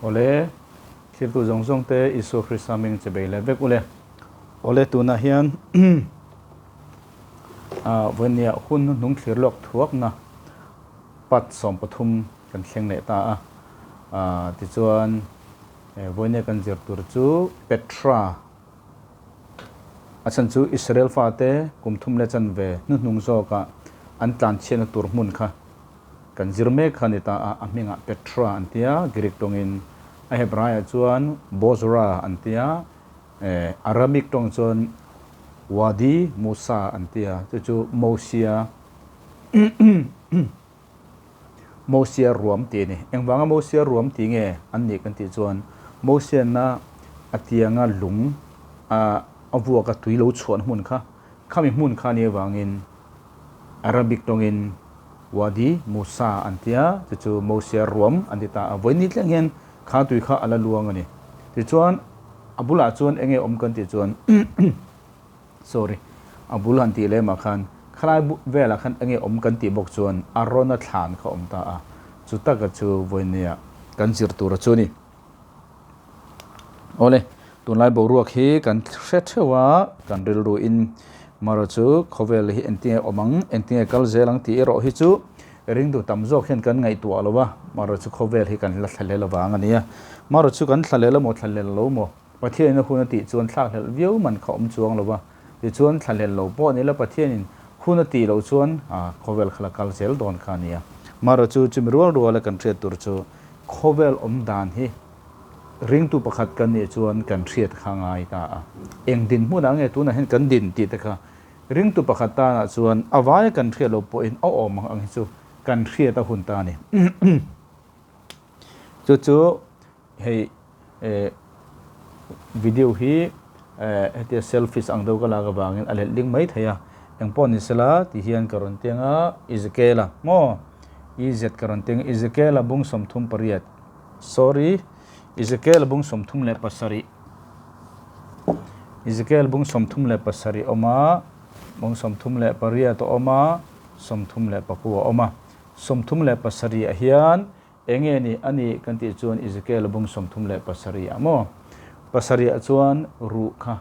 Awle, thlirtu zawng zawng te Isua Krista hming che bei leh vek ule. Awle, tunah hian vawinia hun hnung thlir lawk thuakna pat 13 kan thleng leh ta a. Tichuan, vawinia kan zir tur chu Petra, a chhan chu Israel fate kum thum leh chanve hnuhnung zawkah an tlanchhiatna tur hmun kha kan zir mek kha a ni ta a, a hmingah Petra an ti a, Greek tawngin a Hebraiah chuan Bozra an ti a, Aramic tawng chuan Wadi Musa an ti a, chu chu Mosia Mosia ruam tih a ni. Engvanga Mosia ruam tih nge an nih kan tih chuan Mosiana a tianga lung a a vuaka tui lo chhuahna hmun kha khami hmun kha a nih avangin Arabic tawngin Wadi Musa an ti a, chu chu Mosia ruam an ti ta a. Vawiin ni thleng hian kha tui kha a la luang a ni. Tichuan a bulah chuan enge awm kan tih chuan Sorry, a bul han tih lemah khan khalai velah khan enge awm kan tih bawk chuan Arona thlan kha awm ta a, chu taka chu vawinia kan zir tura chu a ni. Awle, tunlai boruak hi kan hre theuh a, kan rilru in mara chu khawvel hi engtinge awm ang, engtinge kal zel ang tih erawh hi chu ringtu tam zawk hian kan ngaihtuah lo a, mara chu khawvel hi kan la thlalel avang a nia. Mara chu kan thlalel emaw thlalel lo maw? Pathianin a hun a tih chuan thlakhlelh viau man kha awm chuang lo va, tichuan thlahlelh lo pawh ni la Pathianin hun a tih loh chuan khawvel kha la kal zel dawn kha a nia. Mara chu chumi rual ruala kan hriat tur chu khawvel awm dan hi ringtu pakhat kan nih chuan kan hriat kha ngai ta a. Eng dinhmunah nge tunah hian kan din tih te kha ringtu pakhat tanah chuan a vaia kan hriat loh pawhin a awm ang ang hi chu kan hriat a hun ta a ni. Chu chu Hei video hi hetia selfies ang deuh ka lak avangin a let ling mai thei a, engpawh ni sela ti hian ka rawn tiang a, Ezekiela maw EZ ka rawn tiang a, Ezekiela bung 38 sorry Ezekiela bung 37 Ezekiel bung 37 awm a, bung 38 a awm a, 39 a awm a, 37 ah hian Enge ni a nih kan tih chuan Ezekiel bung 37 ah maw? Pasarih ah chuan ruh kha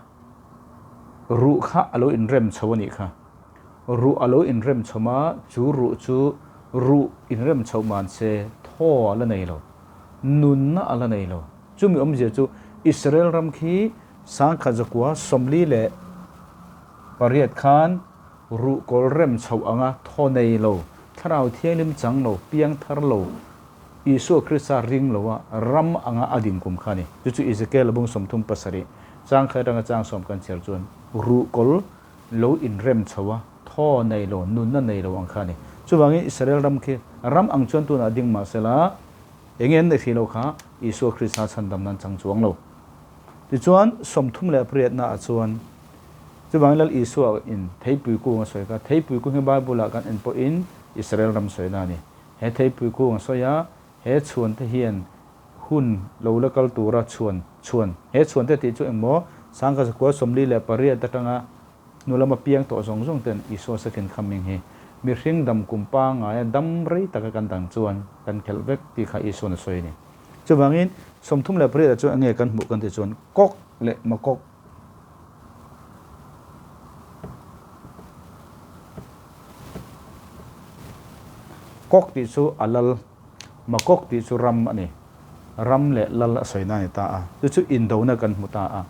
ruh kha a lo inrem chho a nih kha. Ruh a lo inrem chho ma, chu ruh chu ruh inrem chho man se thaw a la nei lo, nunna a la nei lo. Chumi awmzia chu Israel ram khi 1948 khan Ruh kawl rem chhoh anga thaw nei lo, Thlarau Thianghlim chang lo, piang thar lo, Isua Krista ring lo a ram anga a ding kum kha a ni. Chu chu Ezekiel bung 37, chang khat atanga chang sawm kan chhiar chuan ruh kawl lo inrem chho a, thaw nei lo, nunna nei lo ang kha a ni. Chuvangin Israel ram khi ram ang chuan tunah ding mah sela, enge an neih hrih lo kha Isua Krista chhandam nan chang chuang lo. Tichuan 38 naah chuan Chuvangin Lal Isua in theipui kung a sawi kha, theipui kung hi Bible ah kan en pawhin Israel ram sawina a ni. He theipui kung a sawi a, he chhuan te hian hun lo la kal tura chhuan, chhuan, he chhuan te tih chu engmaw 1948 atanga hnu lama piang tawh zawng zawng ten Isua second coming hi mihring dam kum pangaia dam rei taka kan dang chuan kan khelh vek tih kha Isuan a sawi a ni. Chuvangin 38 ah chuan enge kan hmuh kan tih chuan kawk leh makawk, Kawk tih chu a lal, Makawk tih chu ram a ni. Ram leh lal a sawi na a ni ta a. Chu chu indona kan hmu ta a.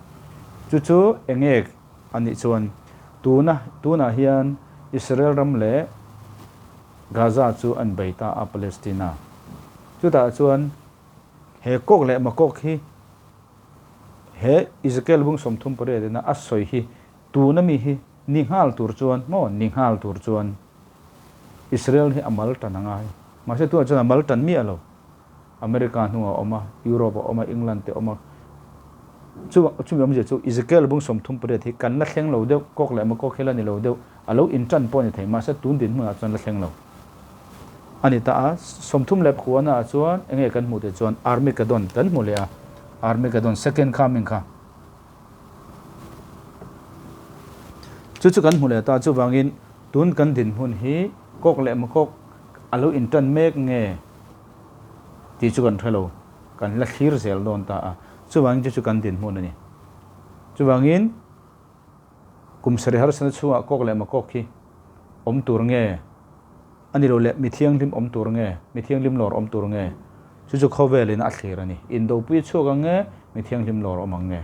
Chu chu enge a nih chuan tuna tunah hian Israel ram leh Gaza chu an bei ta a Palestina. Chutah chuan he kawk leh Makawk hi He Ezekiel bung 38 ina a sawi hi tuna mi hi ni nghal tur chuan maw ni nghal tur chuan Israel hi a mal tan a ngai. Mahse tunah chuan a mal tan miah lo. America hnungah a awm a, Europe a awm a, England te a awm a. Chu chumi awmzia chu Ezekiel bung 38 hi kan la thleng lo deuh, kawk leh makawk hi la ni lo deuh, a lo intan pawh a ni thei, mahse tun dinhmunah chuan la thleng lo a ni ta a. 34 naah chuan enge kan hmuh teh chuan Armageddon kan hmu leh a, Armageddon second coming kha chu chu kan hmu leh ta. Chuvangin tun kan dinhmun hi kawk leh makawk a lo intan mek nge tih chu kan hre lo. Kan la thlir zel dawn ta a. Chuvangin chu chu kan dinhmun a ni. Chuvangin kum sarih harsatna chhungah kawk leh makawk hi awm tur nge a ni lo leh mi thianghlim awm tur nge, mi thianghlim lawr awm tur nge? Chu chu khawvelin a thlir a ni. Indopui chhuak ang nge, mi thianghlim lawr awm ang nge?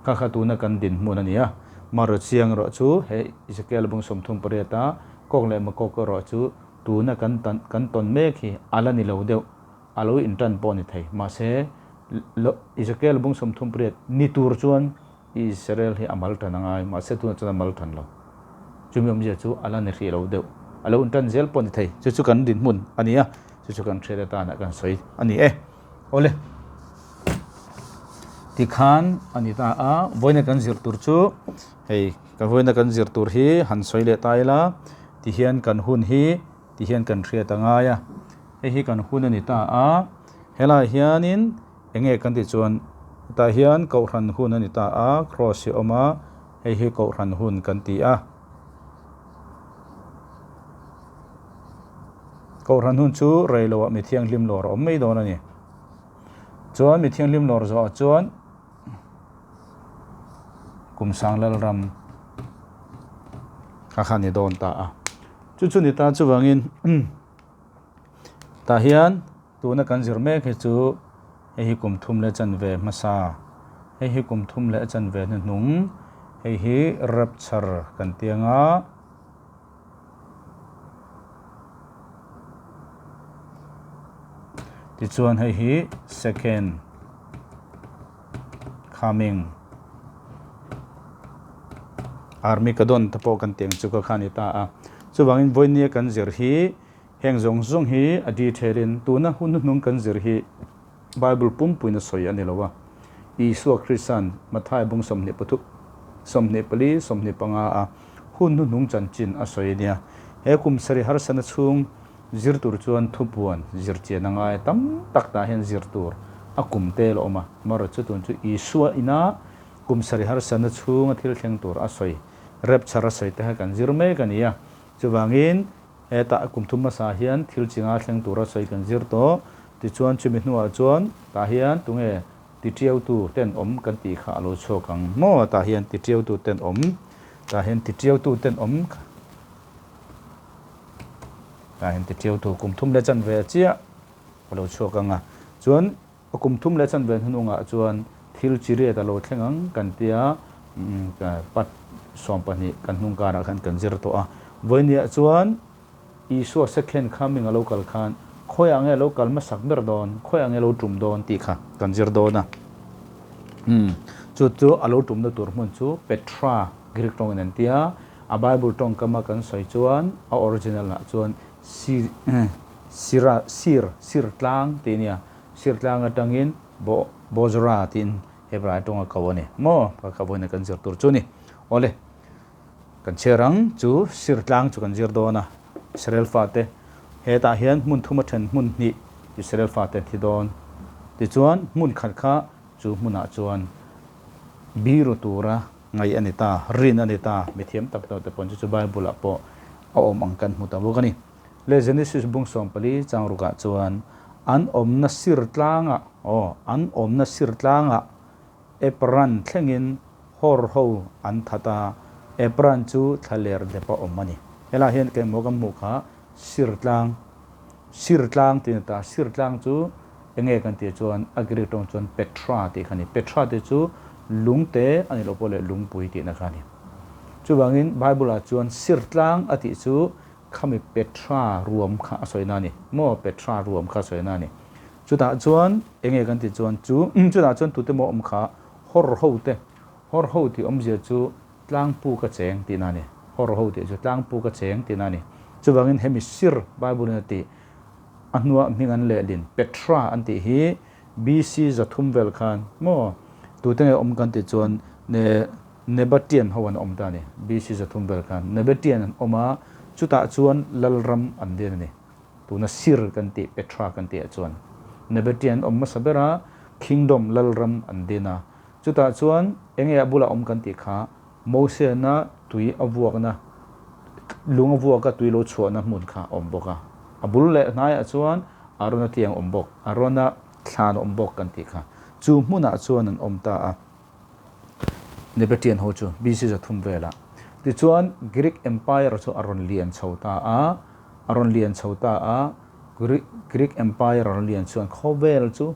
Kha kha tuna kan dinhmun a ni a. Marawh chiang erawh chu he Ezekiel bung 38 a kawk leh makawk erawh chu tuna kan kan tawn mek hi a la ni lo deuh. A lo intan pawh a ni thei. Mahse, Ezekiel bung 38 ni tur chuan Israel hi a mal tan a ngai, mahse tunah chuan a mal tan lo. Chumi awmzia chu a la ni hrih lo deuh. A lo intan zel pawh a ni thei. Chu chu kan dinhmun a ni a, chu chu kan hriat atana kan sawi a ni e. Awle. Tikhan a ni ta a, vawiina kan zir tur chu hei kan vawiina kan zir tur hi han sawi leh ta ila, tihian kan hun hi tihian kan hriat a ngai a. Hei hi kan hun a ni ta a, helaiah hianin Eng nge kan tih chuan hetah hian kohhran hun a ni ta a, cross hi a awm a, hei hi kohhran hun kan ti a. Kohhran hun chu rei loah mi thianghlim lawr a awm mai dawn a ni. Chuan mi thianghlim lawr zawhah chuan kum sang lalram kha kha a ni dawn ta a. Chu chu ni ta chuvangin tah hian. Tuna kan zir mek hi chu hei hi kum thum leh chanve hmasa, hei hi kum thum leh chanve hnuhnung, hei hi rapture kan ti ang a. Tichuan hei hi second coming Armageddon te pawh kan ti ang chu ka kha a ni ta a. Chuvangin vawinia kan zir hi. Heng zawng zawng hi a detail in tuna hun hnuhnung kan zir hi Bible pumpuiin a sawi a ni lo a. Isua Krista'n Matthai bung 23, 24, 25 a hun hnuhnung chanchin a sawi a nia. He kum sarih harsatna chhung zir tur chuan thupuan zir chian a ngai tam tak tah hian zir tur a kum tel a awm a. Amaherawhchu chu tun chu Isua ina kum sarih harsatna chhunga thil thleng tur a sawi, rapture a sawi te kha kan zir mek a ni a. Chuvangin Hetah kum thum hmasa hian thil chinga thleng tura sawi kan zir tawh. Tichuan chumi hnuah chuan tah hian tunge titiautu tenawm kan tih kha a lo chhuak ang maw? Tah hian titiautu tenawm, tah hian titiautu tenawm, tah hian titiautu kum thum leh chanve chiah a lo chhuak ang a. Chuan a kum thum leh chanve hnungah chuan thil chi riat a lo thleng ang kan tia pat 12 kan hnung karah khan kan zir tawh a. Vawinia chuan Isua second coming a lo kal khan khawiah nge a lo kal hmasak ber dawn, khawiah nge a lo tum dawn tih kha kan zir dawn a. Chu chu a lo tumna tur hmun chu Petra Greek tawngin an tia, a Bible tawngkama kan sawi chuan a original ah chuan Sira, Sir, Sir tlang tih a nia. Sir tlang atangin Bo, Bozra tiin Hebrai tawnga ko a ni. Maw? Ka kha vawiin kan zir tur chu a ni. Awle, kan chhiar ang chu Sir tlang chu kan zir dawn a. Israel fate hetah hian hmun thum a then hmun hnih Israel fate an thi dawn. Tichuan hmun khat kha chu hmunah chuan biru tura ngaih a ni ta, rin a ni ta. Mithiam tak deuh te pawhin chu chu Bible-ah pawh a awm ang kan hmu ta bawk a ni. Leh Genesis bung 14 chang rukah chuan an awmna sir tlangah, aw, an awmna sir tlangah Epran thlengin Hor ho an that a, Epran chu thlaler dep a awm a ni. Helaiah hian keimah kan hmuh kha sir tlang, sir tlang tih a ni ta. Sir tlang chu eng nge kan tih chuan a Greek tawng chuan Petra tih kha a ni. Petra tih chu lungte a nih loh pawh leh lungpui tihna kha a ni. Chuvangin Bible-ah chuan sir tlang a tih chu Khami Petra ruam kha a sawina a ni. Maw Petra ruam kha a sawina a ni. Chutah chuan eng nge kan tih chuan chu chutah chuan tute maw awm kha Hor ho te, Hor ho tih awmzia chu tlangpu ka cheng tihna a ni. Hor ho tih chu tlangpu ka cheng tihna a ni. Chuvangin hemi sir Bible in a tih a hnua hming an lehlin Petra an tih hi BC 300 vel khan maw tute nge awm kan tih chuan ne Nebatian ho an awm ta a ni. BC 300 vel khan Nebatian an awm a, chutah chuan Lalram an din a ni. Tuna Sir kan tih, Petra kan tihah chuan Nebatian an awm hmasa ber a, Kingdom, Lalram an din a. Chutah chuan eng nge a bulah awm kan tih kha Mosiana tui a vuakna, lung a vuaka tui lo chhuahna hmun kha a awm bawk a. A bul leh hnaiah chuan Arona tiang a awm bawk. Arona. Thlan a awm bawk kan tih kha. Chu hmunah chuan an awm ta a. Nabatean ho chu BC 300 velah. Tichuan Greek Empire chu a rawn lian chho ta a, a rawn lian chho ta a, Greek Empire a rawn lian chuan khawvel chu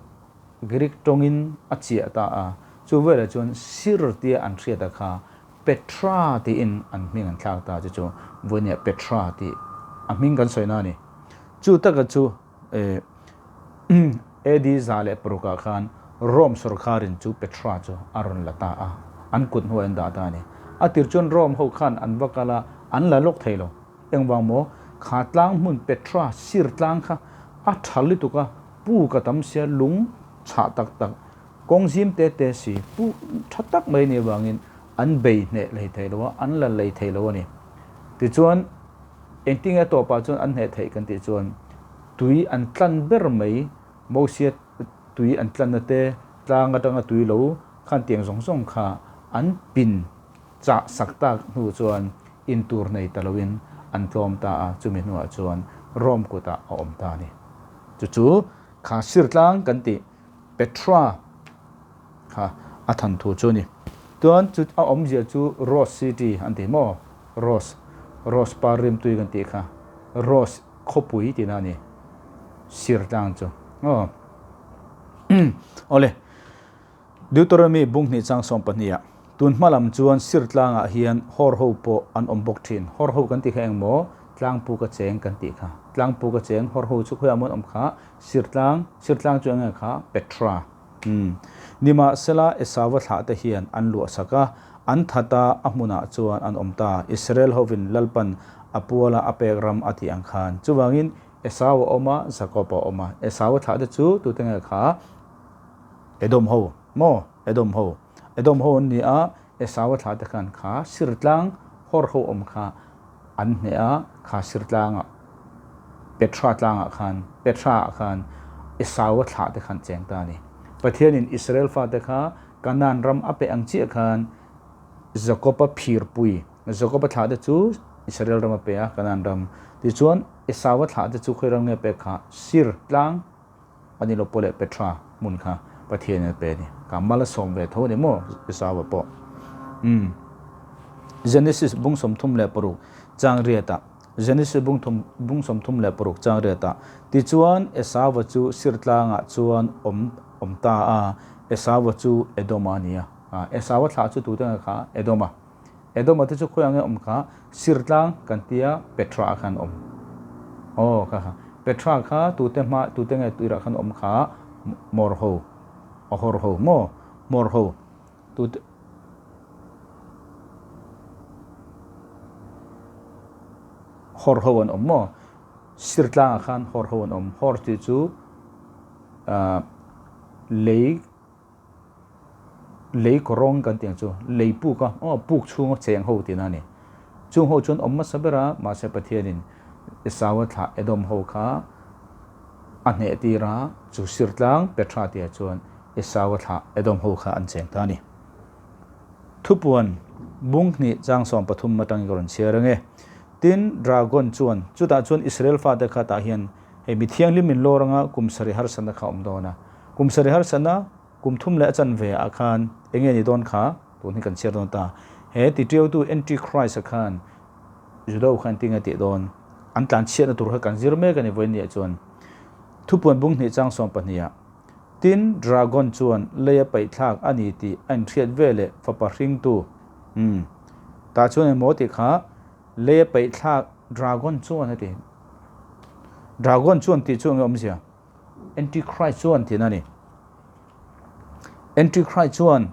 Greek tawngin a chiah ta a, chu velah chuan Sir tia an hriata kha Petra tiin an hming an thlak ta, chu chu vawinia Petra tih a hming kan sawina a ni. Chu taka chu AD 106 ah khan Rome sawrkharin chu Petra chu a rawn la ta a, an kut hnuaiah an dah ta a ni. A tir chuan Rome ho khan an va kal a, an la lawk thei lo. Engvang maw? Kha tlang hmun Petra sir tlang kha a tha lutuk a, puk a tam sia, lung chhah tak tak, kawng zim te te si, pu tha tak mai nih avangin an bei hneh lei thei lo a, an la lei thei lo a ni. Tichuan, engtinge tawpah chuan an hneh theih kan tih chuan tui an tlan ber mai, Mosia tui an tlanna te, tlang atanga tui lo khan tiang zawng zawng kha an pin chah sak tak hnu chuan in tur nei ta loin an tlawm ta a, chumi hnuah chuan Rome kutah a awm ta a ni. Chu chu kha sirtlang kan tih Petra kha a than thu chu a ni. Chuan chu a awmzia chu Rose City an ti maw? Rose, Rose par rimtui kan tih kha Rose khawpui tihna a ni sirtlang chu. Aw. Awle. Deuteronomy bung hnih chang 12 ah, Tun hma lam chuan sir tlangah hian hawr ho pawh an awm bawk thin. Hawr ho kan tih kha eng maw? Tlang puk a cheng kan tih kha. Tlang puk a cheng, hawr ho chu khawiah maw an awm kha? Sir tlang, sir tlang chu eng nge kha? Petra. Umm. Nimahsela Esauva thlah te hian an luah sak a, an that a, a hmunah chuan an awm ta. Israel hovin Lalpan a puala a pek ram a tih ang khan. Chuvangin Esau a awm a, Jakob a awm a. Esauva thlah te chu tute nge kha? Edom ho maw? Edom ho. Edom ho an ni a, Esau a thlah te khan kha sirtlang hawr ho awm kha an hneh a, kha sirtlangah Petra tlangah khan, Petra ah khan Esau a thlah te khan cheng ta a ni. Pathianin Israel fate kha Kanaan ram a pe ang chiah khan Jakob-a phirpui, Jakob-a thlah te chu Israel ram a pe a, Kanaan ram. Tichuan Esau a thlah te chu khawi ram nge pek kha? Sir tlang. A ni lo pawh leh Petra hmun kha Pathianin a pe a ni. Ka mal a sawm ve tho a ni maw Esau-a pawh. Umm. Genesis bung 36 chang riatah Genesis bung thum bung 36 chang riatah Tichuan Esau-a chu Sirtlangah chuan awm awm ta a, Esau-a chu Edom-a a ni a. Esau-a thlah chu tute nge kha? Edom-a. Edom-a te chu khawiah nge awm kha? Sirtlang kan tia Petra ah khan awm. Aw kha kha. Petra kha tute hma tute nge tuirah khan awm kha? Mawr ho. A hawr ho maw? Mawr ho. Tute Hawr ho an awm maw? Sirtlang ah khan hawr ho an awm. Hawr tih chu ah lei Lei kawrawng kan tih ang chu, lei puk a, aw puk chhunga cheng ho tihna a ni. Chung ho chuan awm hmasa ber a, mahse Pathianin Esau-a thlah Edom ho kha a hneh tir a, chu sirtlang Petra tihah chuan Esau-a thlah Edom ho kha an cheng ta a ni. Thupuan bung hnih chang 13 atangin ka rawn chhiar ang e. Tin, dragon chuan, chutah chuan Israel fate kha tah hian hei mi thianghlim min lawr anga kum sarih harsatna kha a awm dawn a. Kum sarih harsatna kum thum leh a chanve ah khan eng nge ni dawn kha tun hi kan chhiar dawn ta. He titiautu Antichrist-a khan Juda-ho khan engtin nge tih dawn? An tlan chhiatna tur kha kan zir mek a ni vawiin chuan. Thupuan bung hnih chang 12 ah, Tin, dragon chuan lei a paihthlak a ni tih a inhriat ve leh fapa hringtu, umm, tah chuan emaw tih kha lei a paihthlak dragon chuan a ti. Dragon chuan tih chu enge awmzia? Antichrist chuan tihna a ni. Antichrist chuan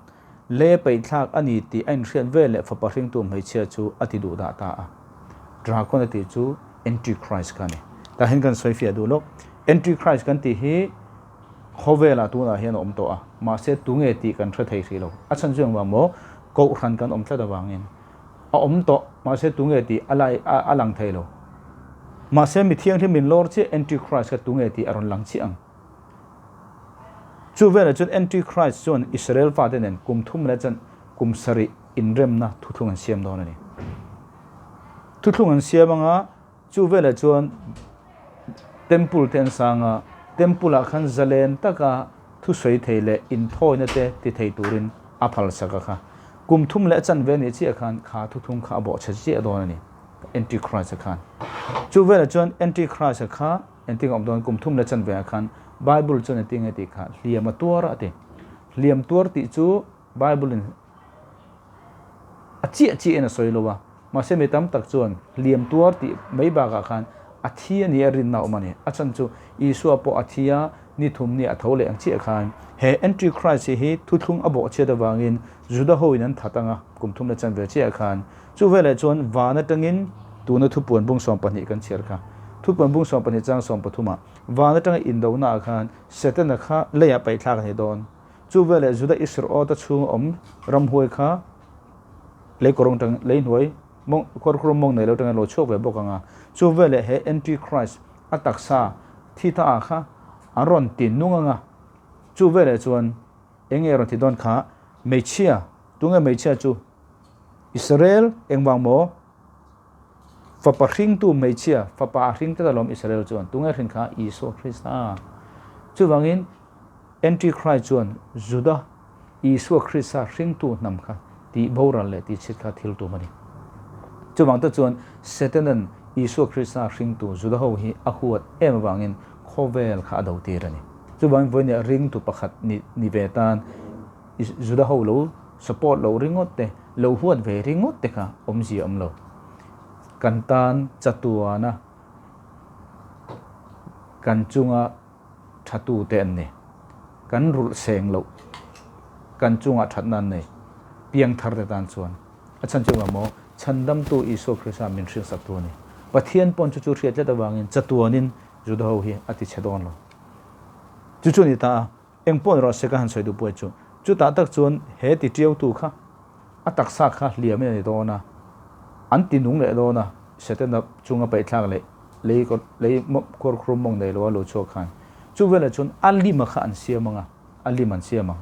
lei a peihthlak a ni tih a inhriat ve leh fapa hringtu hmeichhia chu a ti duh dah ta a. Dragon a tih chu Antichrist kha a ni. Tah hian kan sawi fiah duh lawk. Antichrist kan tih hi khawvelah tunah hian a awm tawh a, mahse tunge tih kan hre thei hrih lo. A chhan chu engvang maw? Kohhran kan awm tlat avangin. A awm tawh, mahse tunge tih a lai a lang thei lo. Mahse mi thianghlim min lawr chiah Antichrist kha tunge tih a rawn lang chiah ang. Chu velah chuan Antichrist chuan Israel fate nen kum thum leh chan kum sarih inremna thuthlung an siam dawn a ni. Thuthlung an siam anga chu velah chuan Temple te an sang a. Temple ah khan zalen taka thusawi thei leh inthawina te ti thei turin a phalsak a kha. Kum thum leh a chanve nih chiah khan kha thuthung kha a bawhchhe chiah dawn a ni, Antichrist-a khan. Chu velah chuan Antichrist-a kha engtin a awm dawn? Kum thum leh chanve ah khan Bible chuan engtin nge tih kha hliam a tuar a ti. Hliam tuar tih chu Bible-in a chiah chiahin a sawi lo a, mahse mi tam tak chuan hliam tuar tih mai bakah khan a thi a ni a rinna a awm a ni. A chhan chu Isua pawh a thi a, ni thum ni a tho leh ang chiah khan he Antichrist hi thuthlung a bawhchhiat avangin Juda hoin an that ang a, kum thum la chan ve chiah khan. Chu veleh chuan van atangin tuna thupuan bung 12 kan chhiar kha. Thupuan bung 12 chang 13 ah van atanga indonaah khan Setana kha leiah paihthlak a ni dawn. Chu veleh Juda Isreawta chhunga awm ramhuai kha lei kawrawng tang lei hnuai mawng kawrkhur mawng nei lo tangin a lo chhuak ve bawk ang a. Chu veleh he Antichrist a taksa thi ta ah kha an rawn ti nung ang a. Chu veleh chuan eng nge a rawn ti dawn kha hmeichhia, tunge hmeichhia chu? Israel engvang maw? Fapa hringtu hmeichhia, fapa a hring tlat alawm Israel chuan. Tunge hrin kha? Isua Krista. Chuvangin Antichrist chuan Juda, Isua Krista hringtu hnam kha tih boral leh tih chhit kha thil tum a ni. Chuvang te chuan Setanan Isua Krista hringtu Juda ho hi a huat em avangin khawvel kha a do tir a ni. Chuvangin vawinia ringtu pakhat ni ni ve tan Juda ho lo support lo ringawt te, lo huat ve ringawt te kha awmzia awm lo. Kan tan chatuana kan chunga thatu te an ni. Kan rulh seng loh kan chungah thatna an nei. Piangthar te tan chuan a chhan chu engemaw chhandamtu Isua Krista min hrilhsaktu a ni. Pathian pawn chu chu hriat tlat avangin chatuanin Juda ho hi a tichhe dawn lo. Chu chu a ni ta a. Eng pawh erawh se ka han sawi duh puai chu. Chutah tak chuan he ti tiautu kha a taksa kha hliamin a ni dawn a, an ti nung leh dawn a, Setana chunga paihthlak leh lei lei khuarkhurum mawng nei loa lo chhuak khan chu velah chuan a lima kha an siam ang a, a lim an siam ang.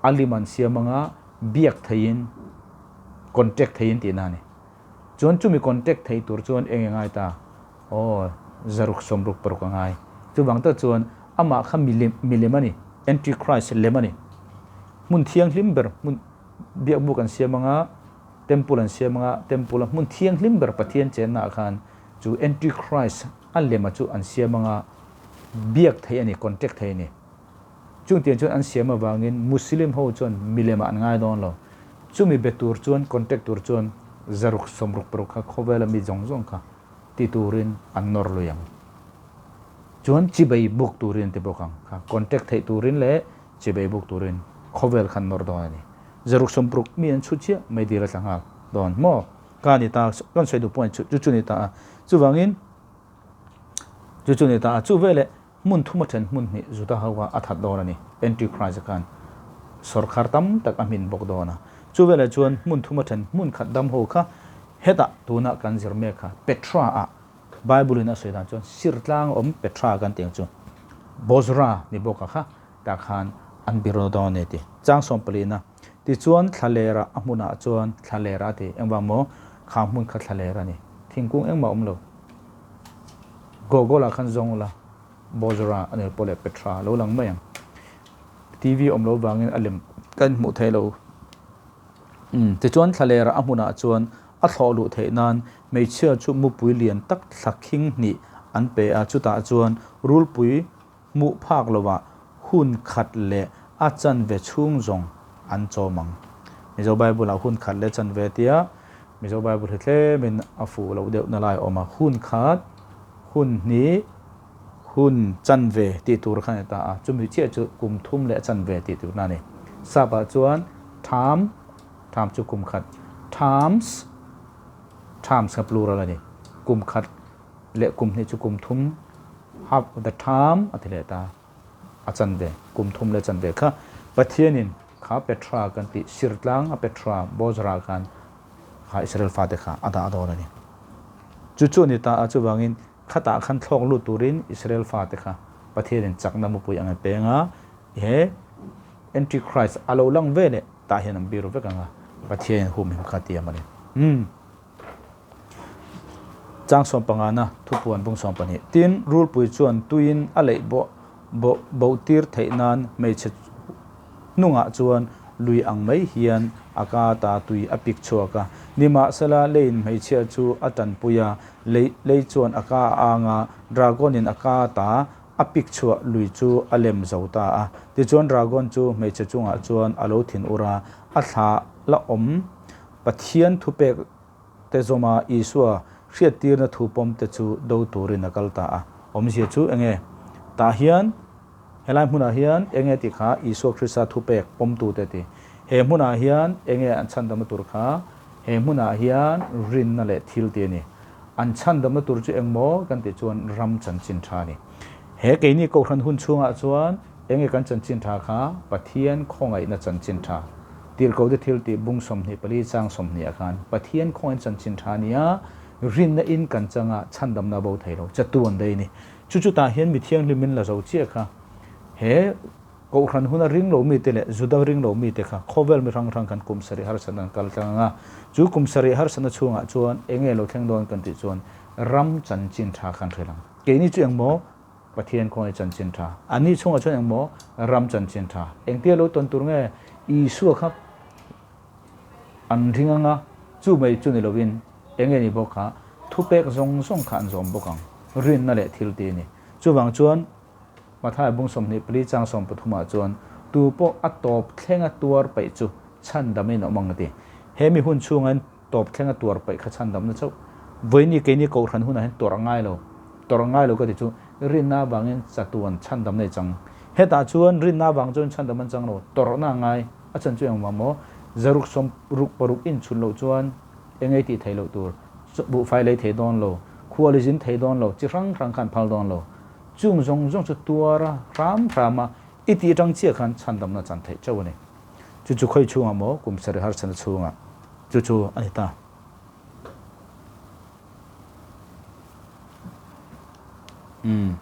A lim an siam ang a, biak theihin, contact theihin tihna a ni. Chuan chumi contact thei tur chuan eng nge ngai ta? Aw, zaruk 66 a ngai. Chuvang tak chuan amah kha milem milem a ni, Antichrist lem a ni. Hmun thianghlim ber hmun biakbuk an siam anga, temple an siam anga, temple a hmun thianghlim ber Pathian chennaah khan chu Antichrist a lema chu an siam anga biak theih a ni, contact theih a ni. Chungtiang chuan an siam avangin Muslim ho chuan milem ah an ngai dawn lo. Chumi be tur chuan, contact tur chuan 166 kha khawvela mi zawng zawng kha ti turin an nawr lui ang. Chuan chibei buk turin an ti bawk ang kha, contact theih turin leh chibei buk turin khawvel kha an nawr dawn a ni. 160 mi an chhut chiah mai dil a tla nghal dawn maw? Ka ni ta, kan sawi duh point chu chu ni ta a. Chuvangin chu chu ni ta a, chu veleh Hmun thum a then hmun hnih Juda ho a a that dawn a ni. Antichrist khan sawrkhar tam tak a hmin bawk dawn a. Chu velah chuan hmun thum a then hmun khat dam ho kha hetah tunah kan zir mek kha Petra ah Bible in a sawi dan chuan sirtlang awm Petra kan tih ang chu Bozra ni bawk a kha tah khan an biro dawn a ni ti. Chang 14 a tichuan thlaler ah a hmunah chuan thlaler a ti engvang maw kha hmun kha thlaler a ni. Thingkung engmah awm lo. Google ah khan zawng ula Bozra a nel pawh leh Petra lo lang mai ang. TV awm lo vangin a lem kan hmuh theih lo. Umm tichuan thlalera a hmunah chuan a thlawh luh theih nan hmeichhia chu mupui lian tak thla khing hnih an pe a, chutah chuan rulpui hmuh phak lovah hun khat leh a chanve chhung zawng an chawm ang. Mizo Bible ah hun khat leh chanve tia Mizo Bible hi tlemin a fuh loh deuh na lai a awm a, hun khat, hun hnih, hun chanve tih tur kha a ni ta a, chumi chiah chu kum thum leh chanve tih tur na a ni. Sap ah chuan term, term chu kum khat, terms, terms kha plural a ni, kum khat leh kum hnih chu kum thum, half of the term a ti leh ta, a chanve, kum thum leh chanve kha Pathianin Kha Petra kan tih sirtlang a Petra Bozra khan kha Israel fate kha a dah dawn a ni. Chu chu a ni ta a, chuvangin khatah khan thlawk lut turin Israel fate kha Pathianin chakna mupui ang a peng a, he Antichrist a lo lang ve leh tah hian an biru vek ang a, Pathianin humhim kha tiam a ni. Umm. Chang 15 na thupuan bung 12. Tin, rulpui chuan tuiin a leih bawh. Bo tir theih nan hmeichhe hnungah chuan lui ang mai hian a ka ta tui a pik chhuak a. Nimahsela, leiin hmeichhia chu a tanpui a, lei lei chuan a ka a ang a, dragon-in a ka ta a pik chhuah lui chu a lem zo ta a. Tichuan dragon chu hmeichhe chungah chuan a lo thinur a, a thla la awm Pathian thupek te zawma Isua hriattirna thu pawm te chu do turin a kal ta a. Awmzia chu enge? Tah hian, helai hmunah hian enge tih kha Isua Krista thupek pawmtute ti. He hmunah hian enge an chhandamna tur kha? He hmunah hian rinna leh thil ti a ni. An chhandamna tur chu engmaw kan tih chuan ram chanchin tha a ni. He keini Kohhran hun chhungah chuan Enge kan chanchin tha kha Pathian khawngaihna chanchin tha. Tirhkohte thil tih bung 24 chang 20 ah khan Pathian khawngaihna chanchin tha nia rinna in kan changa chhandamna bo thei lo chatuan daih a ni. Chu chutah hian mi thianghlim in la zo chiah kha he Kohhran huna ring lo mite leh Juda ring lo mite kha khawvel mi hrang hrang khan kum sarih harsatna an kal tlang ang a. Chu kum sarih harsatna chhungah chuan enge lo thleng dawn kan tih chuan ram chanchin tha khan hrilh ang. Keini chu engmaw Pathian khawngaih chanchin tha. A ni chhungah chuan engmaw ram chanchin tha. Engtia lo tawn tur nge Isua kha an ring anga chu mai chu ni lovin enge ni bawk kha thupek zawng zawng kha an zawm bawk ang. Rinna leh thil ti a ni. Chuvang chuan Mathaia bung 24 chang 13 ah chuan tu pawh a tawp thlenga tuar peih chu chhandamin a awm ang a ti. He mi hun chhungin Tawp thleng a tuar paih kha chhandamna chauh. Vawiini keini Kohhran hunah hian tuar a ngai lo. Tuar a ngai lo ka ti chu rinna avangin chatuan chhandamna i chang. Hetah chuan rinna avang chuan chhandam an chang lo. Tawrhna a ngai. A chhan chu engvang maw? Zaruk sawm ruk paruk inchhun loh chuan engei tih theih loh tur. Buhfai lei thei dawn lo. Khual i zin thei dawn lo. Chi hrang hrang khan phal dawn lo. Chung zawng zawng chu tuar a hram hram a i tih atang chiah khan chhandamna chan theih chauh a ni. Chu chu khawi chhungah maw? Kum sarih harsatna chhungah. Chu chu a ni ta. Umm.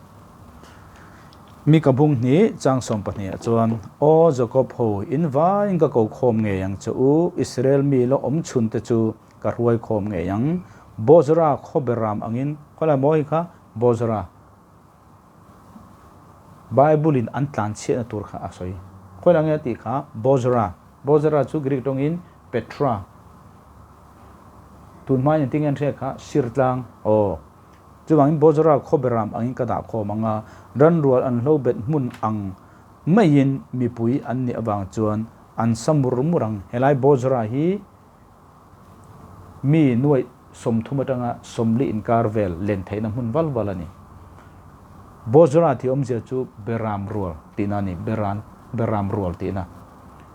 Mi ka bung hnih chang 12 ah chuan, Aw Jakob ho, in vaiin ka ko khawm ngei ang che u, Israel mi la awm chhun te chu ka hruai khawm ngei ang. Bozra khawberam angin, khawilai maw hi kha Bozra? Bible in an tlan chhiatna tur kha a sawi. Khawilai nge a tih kha Bozra. Bozra chu Greek tawngin Petra. Tun hmain engtin nge an hriat kha Sirtlang. Aw. Chuvangin Bozra khawberam angin ka dah khawm ang a, ranrual an hlo bet hmun ang maiin mipui an nih avang chuan an sa mur mur ang. Helai Bozra hi Mi nuaih 30 atanga 40 inkar vel len theihna hmun val val a ni. Bozra tih awmzia chu Beram rual tihna a ni, Beran, Beram rual tihna.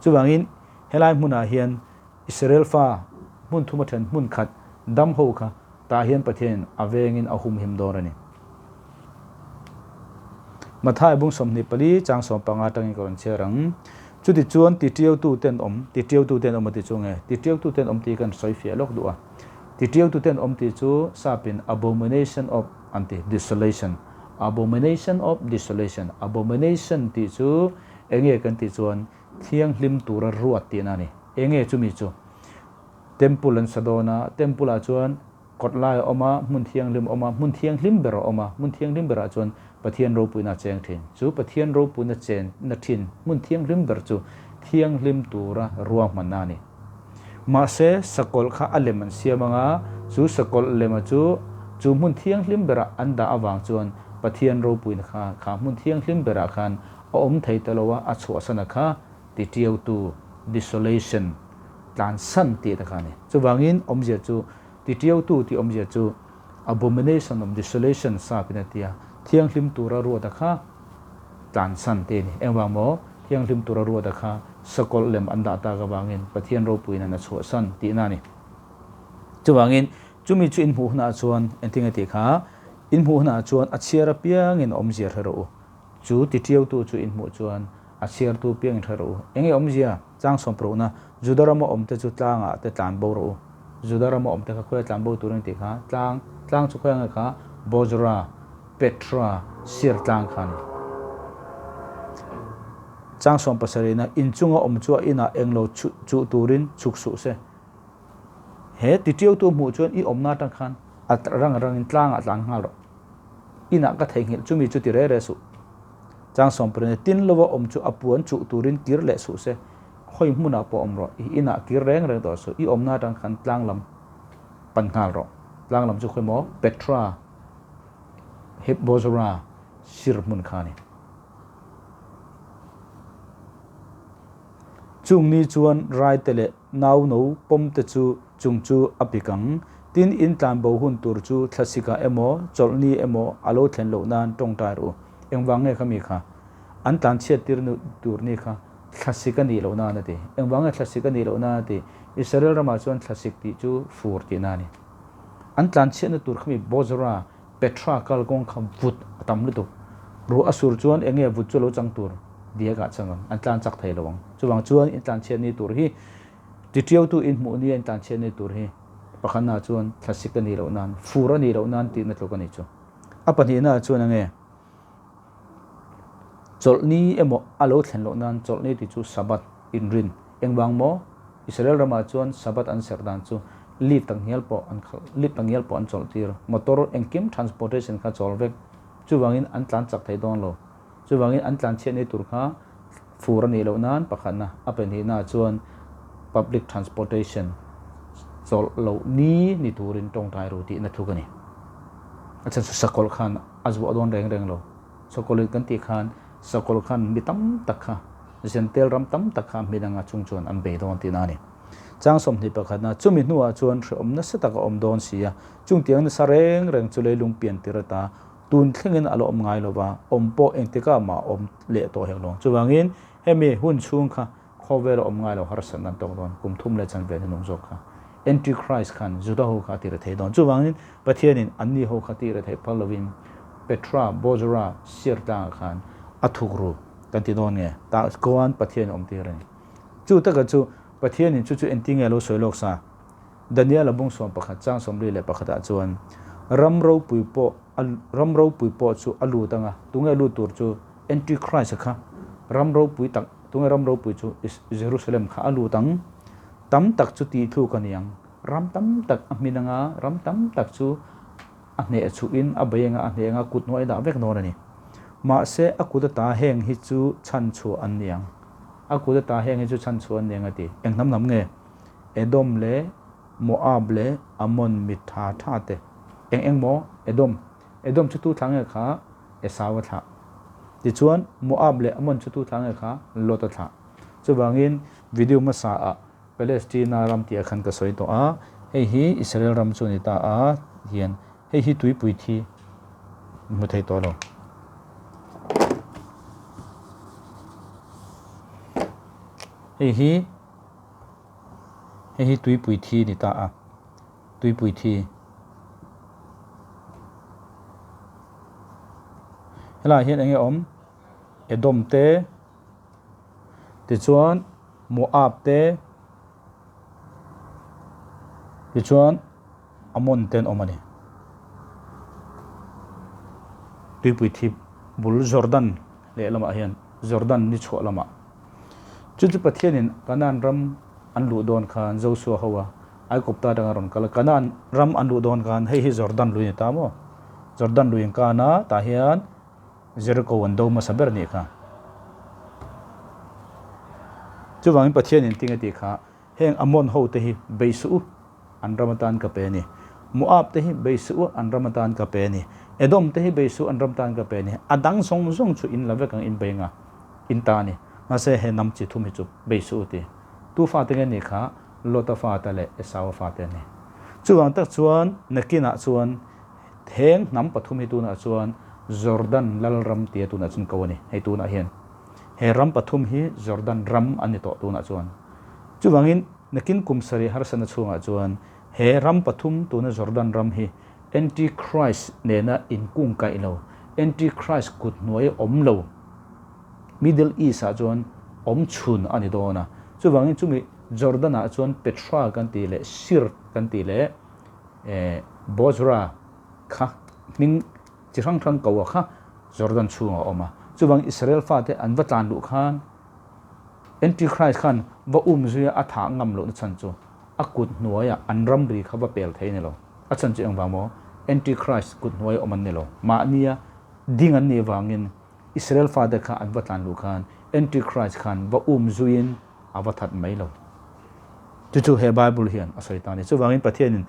Chuvangin helai hmunah hian Israel fa hmun thum a then hmun khat dam ho kha tah hian Pathianin a vengin a humhim dawn a ni. Matthai bung 24 chang 15 atangin ka rawn chhiar ang. Chutichuan titiautu ten awm, titiautu ten awm a ti chu nge? Titiautu ten awm tih hi kan sawi fiah lawk duh a. Titiautu ten awm tih chu sapin abomination of an ti, desolation. Abomination of desolation. Abomination tih chu enge kan tih chuan thianghlim tura ruat tihna a ni. Enge chumi chu? Temple an sa dawn a, temple ah chuan Kawt lai a awm a, hmun thianghlim a awm a, hmun thianghlim ber a awm a, hmun thianghlim berah chuan Pathian ropuina a cheng thin. Chu Pathian ropuina chenna thin hmun thianghlim ber chu thianghlim tura ruahmanna a ni. Mahse, sakawlh kha a lem an siam ang a, chu sakawlh lema chu chu hmun thianghlim berah an dah avang chuan Pathian ropuina kha kha hmun thianghlim berah khan a awm thei ta lo a, a chhuahsana kha titiautu, desolation, tlansan tih te kha a ni. Chuvangin awmzia chu titiautu tih awmzia chu abomination of desolation sapin a ti a, thianghlim tura ruata kha tlansan tih a ni. Engvang maw? Thianghlim tura ruata kha sakawlh lem an dah tak avangin Pathian ropuiin an a chhuahsan tihna a ni. Chuvangin chumi chu in hmuh hunah chuan engtin nge tih kha? In hmuh hunah chuan a chhiar apiangin awmzia hre rawh u. Chu titiautu chu in hmuh chuan a chhiartu piangin hre rawh u. Enge awmzia? Chang sawmparukna, Juda rama awmte chu tlangah te tlan bo rawh u. Juda rama awmte kha khawiah tlan bo tur ang tih kha tlang, tlang chu khawiah nge kha? Bozra, Petra, Sir tlang kha a ni. Chang sawmpasarihna, Inchunga awm chu a inah englo chuh turin chhuk suh se. He titiautu hmuh chuan i awmna atang khan a rang rangin tlangah tlan nghal rawh. Inah ka theihnghilh chumi chu ti re re suh. Chang sawmpariat a tin lova awm chu a puan chuh turin kir leh suh se, khawi hmunah pawh awm rawh, i inah kir reng reng tawh suh, i awmna atang khan tlang lam pan nghal rawh. Tlang lam chu khawi maw? Petra, Bozra, sir hmun kha a ni. Chung ni chuan raite leh nau no pawm te chu chung chu a pik ang. Tin, in tlan bo hun tur chu thlasik ah emaw, chawlhni emaw a lo thlen loh nan tawngtai rawh u. Engvang nge kha mi kha? An tlan chhiat tir tur ni kha thlasik a nih loh nan a ti. Engvang nge thlasik a nih loh nan a ti? Israel ramah chuan thlasik tih chu fur tihna a ni. An tlan chhiatna tur kha mi Bozra, Petra kal kawng kha vut a tam lutuk. Ruah a sur chuan enge vut chu lo chang tur diak ah chang ang, an tlan chak thei lo ang. Chuvang chuan in tlan chhiat ni tur hi titiautu in hmuh nia in tlan chhiat ni tur hi pakhatna chuan thlasik a nih loh nan, fur a nih loh nan tihna tluk a nih chu. A pahnihna chuan enge chawlhni emaw a lo thlen loh nan chawlhni tih chu Sabbath, inrin. Engvang maw? Israel ramah chuan Sabbath an serh dan chu lift takngial pawh an khalh, lift takngial pawh an chawlh tir. Motor engkim transportation kha chawl vek. Chuvangin an tlan chak thei dawn lo. Chuvangin an tlan chhiat ni tur kha fur a nih loh nan pakhatna, a pahnihna chuan public transportation chawlh loh ni ni turin tawngtai ru tihna thuk a ni. A chhan chu sakawlh khan a zuah dawn reng reng lo. Sakawlh kan tih khan sakawlh khan mi tam tak kha Zentel ram tam tak kha mi danga chung chuan an bei dawn tihna a ni. Chang 21 na, chumi hnuah chuan hrehawm nasa tak a awm dawn si a, chung tiang nasa reng reng chu leilung pian tir ata tun thlengin a la awm ngai lo va, awm pawh engtikah mah a awm leh tawh hek lo. Chuvangin hemi hun chhung kha khawvel a awm ngai lo harsatna an tawk dawn, kum thum leh chanve hnunung zawk kha Antichrist khan Juda ho kha a ti rethei dawn. Chuvangin Pathianin anni ho kha ti rethei phal lovin Petra, Bozra, Seir tlangah khan a thukru. Kan ti dawn nge? Tah chuan Pathian awm tir a ni. Chu taka chu Pathianin chu chu engti nge a lo sawi lawk sa? Daniel-a bung 11 chang 41 ah chuan ram ropui pawh a ram ropui pawh chu a lut anga, tunge lut tur chu Antichrist-a kha ram ropui tak, tunge ram ropui chu Jerusalem kha a lut ang, tam tak chu tihthluk a ni ang, ram tam tak a hmin anga, ram tam tak chu A hneh chhuhin a bei anga a hneh anga kut hnuai dah vek dawn a ni. Mahse, a kut ata heng hi chu chhan chhuah an ni ang. A kut ata heng hi chu chhan chhuah an ni ang a ti. Eng hnam hnam nge? Edom leh Moab leh Ammon mi tha tha te. Eng eng maw? Edom. Edom chu tu thla nge kha? Esau a thlah. Tichuan, Moab leh Ammon chu tu thla nge kha? Lot a thlah. Chuvangin, video hmasa ah Palestina ram tih ah khan ka sawi tawh a, hei hi Israel ram chu a ni ta a hian hei hi tuipui thi hmu thei tawh lo. Hei hi hei hi tuipui thi a ni ta a, tuipui thi. Helaiah hian eng nge awm? Edom te. Tichuan, Moab te, tichuan Ammon te an awm a ni. Tuipui thip bul Jordan lehlamah hian, Jordan ni chhuah lamah. Chu chu Pathianin Kanaan ram an luh dawn khan Josua ho a Aigupta atanga rawn kal a, Kanaan ram an luh dawn khan hei hi Jordan lui a ni ta maw? Jordan lui inkan a, tah hian Jericho an do hmasa ber nih kha. Chuvangin Pathian in tinge tih kha heng Ammon ho te hi bei suh u, an ram atan ka pe a ni. Moab te hi bei suh u, an ram atan ka pe a ni. Edom te hi bei suh u, an ram tan ka pe a ni. A dang zawng zawng chu in la vek ang in bei nga in ta a ni. Mahse he hnam chi thum hi chu bei suh u ti. Tu fate nge nih kha Lota fate leh Esau-a fate a ni. Chuvang tak chuan nakinah chuan Heng hnam pathum hi tunah chuan Jordan Lalram tia tunah chuan ko a ni. Hei tunah hian he ram pathum hi Jordan ram an ni tawh tunah chuan. Chuvangin nakin kum sarih harsatna chhungah chuan he ram pathum tuna Jordan ram hi Antichrist nena inkungkaih lo, Antichrist kut hnuai awm lo Middle East ah chuan awm chhun a ni dawn a. Chuvangin chumi Jordan ah chuan Petra kan tih leh Sird kan tih leh Bozra kha hming chi hrang hrang ko a kha Jordan chhungah a awm a. Chuvang Israel fate an va tlan luh khan Antichrist khan va um zuia a thah ngam lohna chhan chu a kut hnuaiah an ramri kha va pel thei a ni lo. A chhan chu engvang maw? Antichrist kut hnuaia awm an ni lo. Mahnia ding an nih vangin. Israel fate kha an va tlan luh khan Antichrist khan va um zuiin a va that mai lo. Chu chu he Bible hian a sawi ta a ni. Chuvangin Pathianin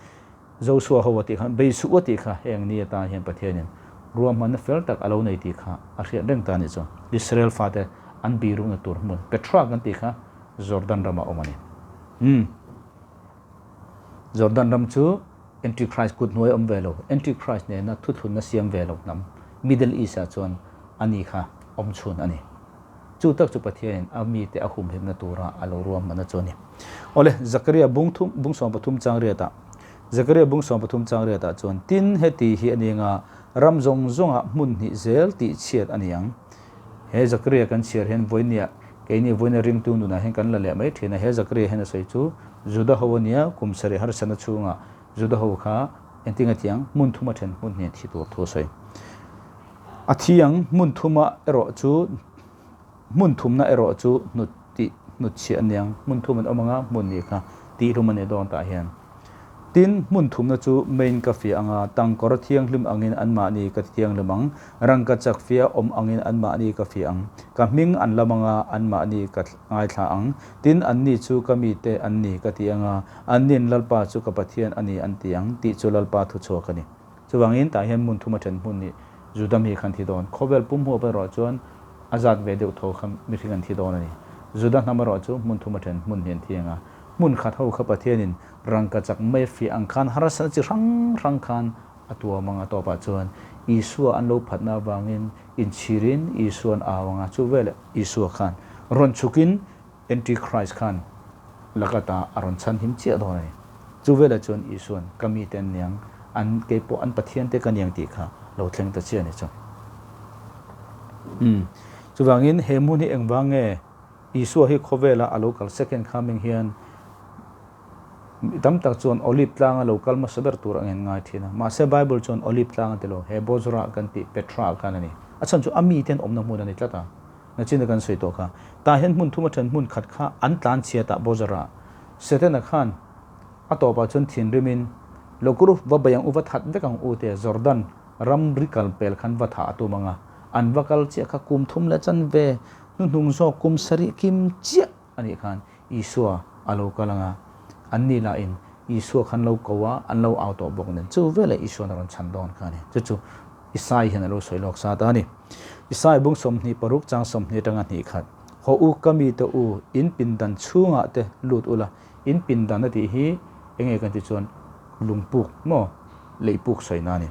Josua ho a tih khan bei suh a tih kha heng ni atan hian Pathianin ruahmanna fel tak a lo nei tih kha a hriat reng ta a ni chu. Israel fate an birukna tur hmun Petra kan tih kha Jordan ramah awm a ni. Umm. Jordan ram chu Antichrist kut hnuai awm ve lo, Antichrist nena thuthlunna siam ve lo hnam Middle East ah chuan a ni kha awm chhun a ni. Chu tak chu Pathianin a mite a humhimna tura a lo ruahmanna chu a ni. Awle, Zakaria bung thum, bung 13 chang riatah, Zakaria bung 13 chang riatah chuan, Tin, heti hi a ni anga ram zawng zawngah hmun hnih zel tih chhiat a ni ang. He Zakaria kan chhiar hian vawinia, keini vawinia ringtu nunah hian kan la leh mai thin a, he Zakaria hian a sawi chu Juda ho a nia, kum sarih harsatna chhungah Juda ho kha engtinga tiang hmun thuma then hmun hnih thi tur thu a sawi. A thi ang hmun thuma erawh chu hmun thumna erawh chu hnut tih hnut chhiah a niang, hmun thum an awm anga hmun nih kha tihhlum a ni dawn tah hian. Tin, hmun thumna chu main ka fiah anga tangkawr thianghlim angin anmahni ka ti thianghlim ang, rangkachak fiah awm angin anmahni ka fiah ang, ka hming an lam anga anmahni ka ngaithla ang, tin anni chu ka mite an ni ka ti anga annin Lalpa chu ka Pathian a ni an ti ang tih chu Lalpa thuchhuak a ni. Chuvangin tah hian hmun thuma then hmun nih Juda mi khan thi dawn. Khawvel pum huap erawh chuan a zat ve deuh tho kha mihring an thi dawn a ni. Juda hnam erawh chu hmun thuma then hmun hi an thi ang a. Hmun khat ho kha Pathianin rangka chak mai fiah ang khan harsatna chi hrang hrang khan a tuam ang a tawpah chuan Isua an lo phatna avangin inchhirin Isua an au ang a, chu veleh Isua khan rawn chhukin Antichrist khan lakata a rawn chhan him chiah dawn a ni. Chu velah chuan Isua'n ka mite an niang, an kei pawh an Pathiante ka niang tih kha lo thleng ta chiah a ni chu. Umm. Chuvangin he hmun hi engvang nge Isua hi khawvela a lo kal second coming hian mi tam tak chuan Olive tlanga lo kal hmasa ber tur angin ngai thin a. Mahse Bible chuan Olive tlang a ti lo, he Bozrah kan tih Petra khan a ni. A chhan chu a mite an awmna hmun a ni tlat a. Nachina kan sawi tawh kha. Tah hian hmun thum a then hmun khat kha an tlan chhiat ah Bozrah. Setana khan a tawpah chuan thinrimin Lokuru va bei ang u va that vek ang u tia Jordan ramri kal pel khan va thah a tum ang a. An va kal chiah kha kum thum leh chanve hnuhnung zawk kum sarih kim chiah a nih khan Isua a lo kal ang a, an ni lahin Isua khan lo ko a, an lo au tawh bawk nen chu veleh Isua'n a rawn chhan dawn kha a ni. Chu chu Isai hian a lo sawi lawk sa ta a ni. Isai bung 26 chang 20 atanga hnih khat, Haw u ka mite u, in pindan chhungah te lut ula, in pindan a tih hi enge kan tih chuan lungpuk maw leihpuk sawina a ni.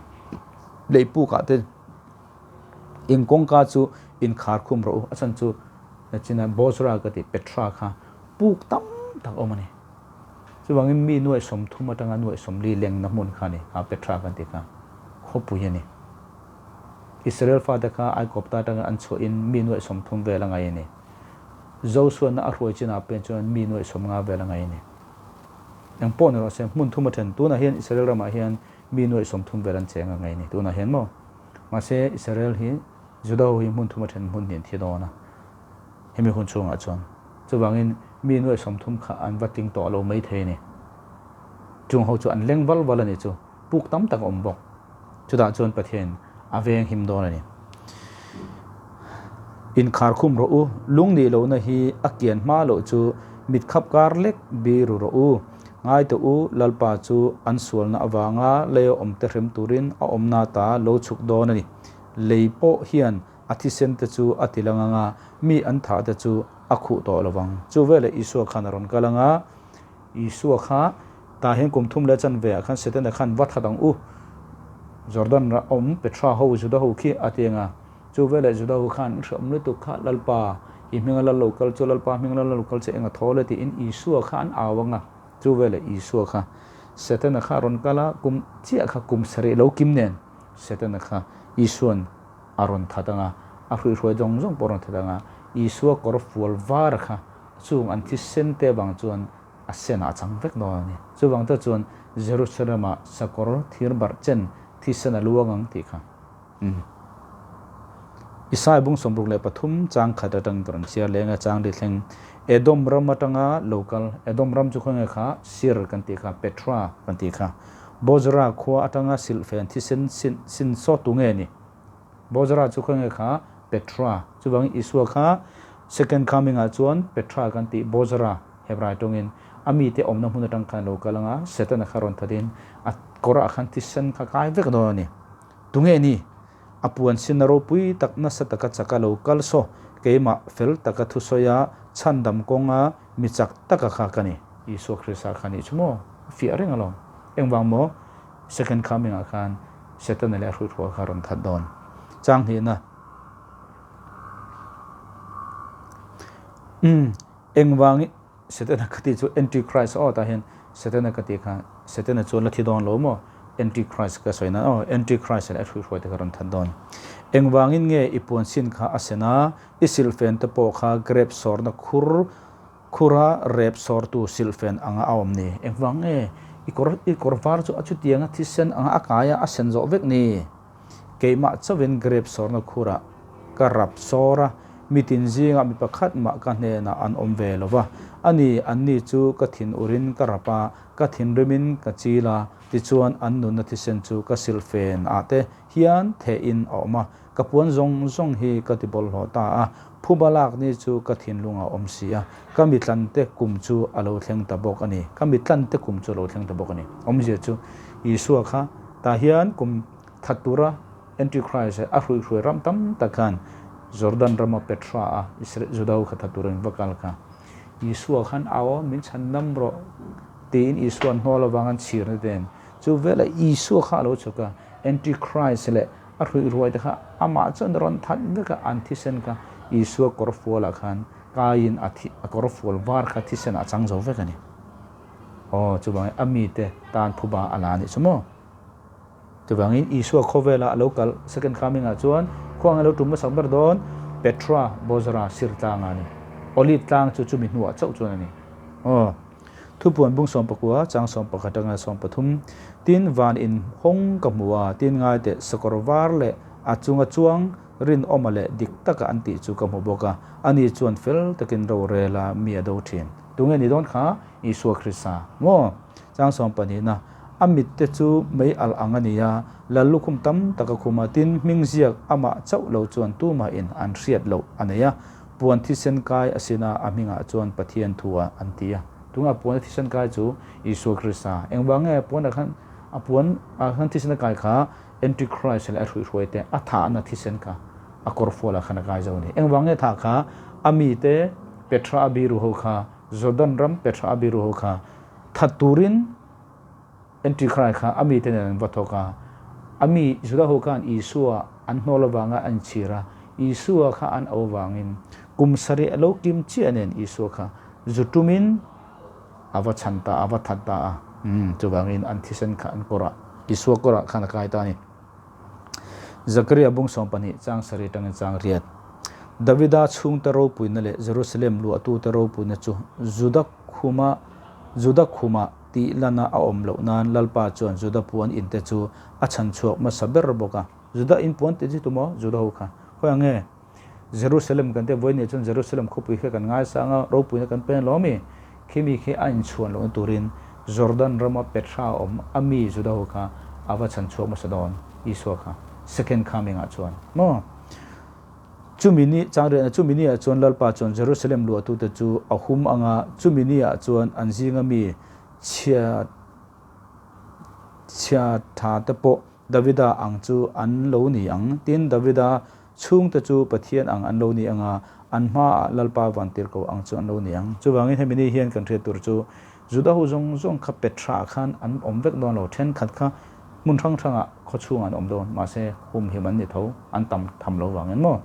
Leihpukah te In kawngka chu inkhar khum rawh u, a chhan chu nachina Bozra ka tih Petra kha puk tam tak awm a ni. Chuvangin mi nuaih 30 atanga nuaih 40 lengna hmun kha a ni, kha Petra kan tih kha khawpui a ni. Israel fate kha Aikawpta atanga an chhuahin mi nuaih 30 vel a ngai a ni. Joshua-na a hruai chinah pawh chuan mi nuaih 50 vel a ngai a ni. Eng pawh ni rawh se, hmun thum a then. Tunah hian Israel ramah hian mi nuaih 30 vel an cheng a ngai a ni. Tunah hian maw? Mahse, Israel hi Juda ho hi hmun thum a then hmun hnih an thi dawn a, hemi hun chhungah chuan. Chuvangin mi nuaih 30 kha an va tling tawh lo mai thei a ni. Chung ho chu an leng val val a ni chu, puk tam tak a awm bawk. Chutah chuan Pathian a veng him dawn a ni. Inkhar khum rawh u, lung nih lohna hi a kian hma loh chu mit khap kar lek biru rawh u. Ngai teh u, Lalpa chu an sualna avanga lei a awmte hrem turin a awmna ta lo chhuk dawn a ni. Lei pawh hian a thisen te chu a ti lang anga, mi an thah te chu a khuh tawh lo vang. Chu veleh Isua khan a rawn kal anga, Isua kha tah hian kum thum leh chanve ah khan Setana khan va that ang u, Jordan rah awm Petra ho, Juda ho khi a ti anga, Chu veleh Juda ho khan hrehawm lutuk kha Lalpa, i hminga lal lo kal chu Lalpa hminga lal lo kal che enga thaw le tiin Isua kha an au ang a. Chu veleh Isua kha Setana kha a rawn kal a, kum chiah kha kum sarih lo kim nen Setana kha Isua'n a rawn that ang a, a hruihruai zawng zawng pawh a rawn that ang a. Isua kawr fual var kha chung an thisen te vang chuan a senah a chang vek dawn a ni. Chuvang te chuan Jerusalem-ah sakawr thir barh chen thisen a luang ang tih kha. Isai bung 63 chang khat atang ka rawn chhiar leng a, chang ri thleng Edom ram atanga lo kal, Edom ram chu khawnge kha Sir kan tih kha, Petra kan tih kha, Bozra khua atanga silhfen thisen sin sin sawt tu nge ni? Bozra chu khawnge kha Petra. Chuvangin Isua kha Second Coming-ah chuan Petra kan tih Bozra, Hebrai tawngin, a mite awmna hmun atang khan a lo kal ang a, Setana kha rawn thatin a kawrah khan thisen kha kai vek dawn a ni. Tunge ni? A puan sinna ropui tak nasa taka chaka lo kal saw, keimah fel taka thusawia chhandam kawnga mi chak taka kha ka ni. Isua Krista kha nih chu maw? A fiah reng alawm. Engvang maw? Second Coming-ah khan Setana leh a hruihrual kha a rawn that dawn. Chang hnihna. Umm, engvangin Setana ka tih chu Antichrist aw tah hian Setana ka tih kha Setana chuan la thi dawn lo maw? Antichrist ka sawi nan aw, Antichrist leh a hruihruai te kha rawn that dawn. Engvangin nge i puansin kha a sen a, i silhfen te pawh kha grape sawrna khur Khura rep sawrtu silhfen anga a awm ni? Engvang nge i kawr i kawr var chu a chutianga thisen anga a kai a, a sen zawh vek ni? Keimah chauhin grep sawrna khurah ka rap sawr a, mitin zingah mi pakhat mah ka hnenah an awm ve lo va. A ni, anni chu ka thin urin ka rap a, ka thinrimin ka chil a, tichuan an nunna thisen chu ka silhfen ah te hian thehin a awm a, Ka puan zawng zawng hi ka ti bawlhhlawh ta a, phuba lak ni chu ka thinlung a awm si a, ka mitlante kum chu a lo thleng ta bawk a ni. Ka mitlante kum chu a lo thleng ta bawk a ni. Awmzia chu Isua kha tah hian kum that tura Antichrist a hruihhruai ram tam tak khan Jordan rama Petra a Israel Juda ho kha that turin va kal kha. Isua khan au a, min chhan dam rawh tiin Isua an hnawl avang an chhirna ten chu velah Isua kha a lo chhuk a, Antichrist leh A hruih ruai te kha amah chuan rawn that vek a, an thisen kha Isua kawr fualah khan kaiin a thi a kawr fual var kha thisen ah a chang zo vek a ni. Aw, chuvangin a mite tan phuba a la a nih chu maw? Chuvangin Isua khawvela a lo kal second coming ah chuan khuang a lo tum hmasak ber dawn Petra Bozra sir tlangah a ni. Olive tlang chu chumi hnuah chauh chuan a ni. Aw. Thupuan bung 14, chang 11 atanga 13, Tin, van in hawng ka hmu a, tin ngai teh sakawr var leh a chunga chuang rinawma leh dik taka an tih chu ka hmu bawk a, ani chuan fel takin rorel a mi a do thin. Tunge ni dawn kha? Isua Krista maw? Chang 12na, A mit te chu mei alh ang a ni a, lal lukhum tam tak a khum a, tin hming ziak amah chauh lo chuan tumahin an hriat loh a nei a, Puan thisen kai a sin a, a hmingah chuan Pathian thu a an ti a. Tunga puan a thisen kai chu Isua Krista. Engvang nge puan ah khan a puan ah khan thisen a kai kha Antichrist leh a hruihhruai te a thahna thisen kha a kawrfual ah khan a kai zo a ni. Engvang nge thah kha a mite Petra a biru ho kha Jordan ram Petra a biru ho kha that turin Antichrist kha a mite nen an va thawk a, a mi Juda ho khan Isua an hnawl avanga an inchhir a, Isua kha an au avangin kum sarih a lo kim chiah nen Isua kha zu tumin a va chhan ta a, a va that ta a, umm chuvangin an thisen kha an kawrah, Isua kawrah khan a kai ta a ni. Zakaria bung 12 chang sarih atangin chang riat. Davida chhungte ropuina leh Jerusalem luahtute ropuina chu Juda khuma Juda khumah tih lana a awm loh nan Lalpa chuan Juda puan inte chu a chhan chhuak hmasa ber bawk a. Juda in puan tih chu tumaw? Juda ho kha. Khawiah nge? Jerusalem kan tia vawiin nih chuan Jerusalem khawpui kha kan ngaisang a, ropuina kan pen lawm i. Khi mi khi a inchhuan lohna turin Jordan rama Petra awm a mi Juda ho kha a va chhan chhuak hmasa dawn Isua kha second coming ah chuan maw? Chumi ni changriahna chumi ni ah chuan Lalpa chuan Jerusalem luahtute chu a hum ang a, chumi ni ah chuan an zinga mi chhia chhia tha te pawh Davida ang chu an lo ni ang. Tin, Davida chhungte chu Pathian ang an lo ni ang a, an hmaah Lalpa vantirhkoh ang chu an lo ni ang. Chuvangin hemi ni hian kan hriat tur chu Juda ho zawng zawng kha Petra ah khan an awm vek dawn lo, thenkhat kha hmun hrang hrangah khaw chhungah an awm dawn, mahse humhim an ni tho, an tam tham lo vangin maw?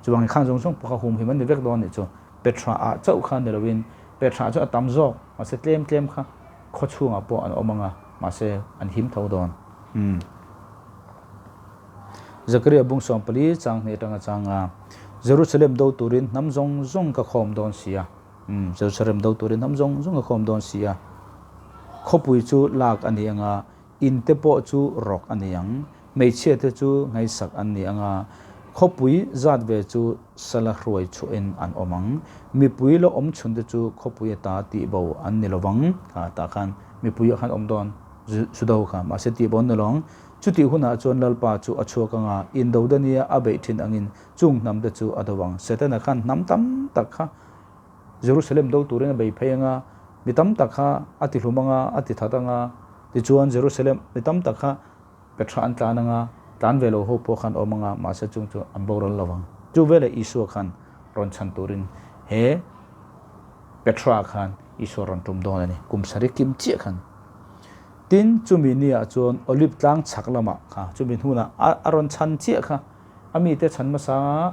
Chuvangin khang zawng zawng pawh kha humhim an ni vek dawn nih chu Petra ah chauh kha ni loin Petra chu a tam zawk, mahse tlem tlem kha khaw chhungah pawh an awm ang a, mahse an him tho dawn. Umm. Zakaria bung 14 chang hnih atanga chang a, Jerusalem do turin hnam zawng zawng ka khawm dawn si a. Umm, Jerusalem do turin hnam zawng zawng a khawm dawn si a. Khawpui chu lak a ni ang a, in te pawh chu rawk a ni ang. Hmeichhia te chu ngaihsak an ni ang a, khawpui zat ve chu sala hruai chhuahin an awm ang. Mipui la awm chhun te chu khawpui ata tihbo an ni lovang. Kha tah khan mipui ah khan awm dawn Juda ho kha, mahse tihbo an ni lo ang. Chutih hunah chuan Lalpa chu a chhuak ang a, indo dania a beih thin angin chung hnamte chu a do ang. Setana khan hnam tam tak kha Jerusalem do turin a bei phei ang a, mi tam tak kha a tihlum ang a, a tithat ang a, tichuan Jerusalem mi tam tak kha Petra an tlan ang a, tlan ve lo ho pawh khan awm ang a, mahse chung chu an boral lo ang. Chu veleh Isua khan rawn chhan turin he Petra khan Isua rawn tum dawn a ni, kum sarih kim chiah khan. Tin, chumi niah chuan Olive tlang chhak lamah kha, chumi hnunah a rawn chhan chiah kha, a mite chhan hmasa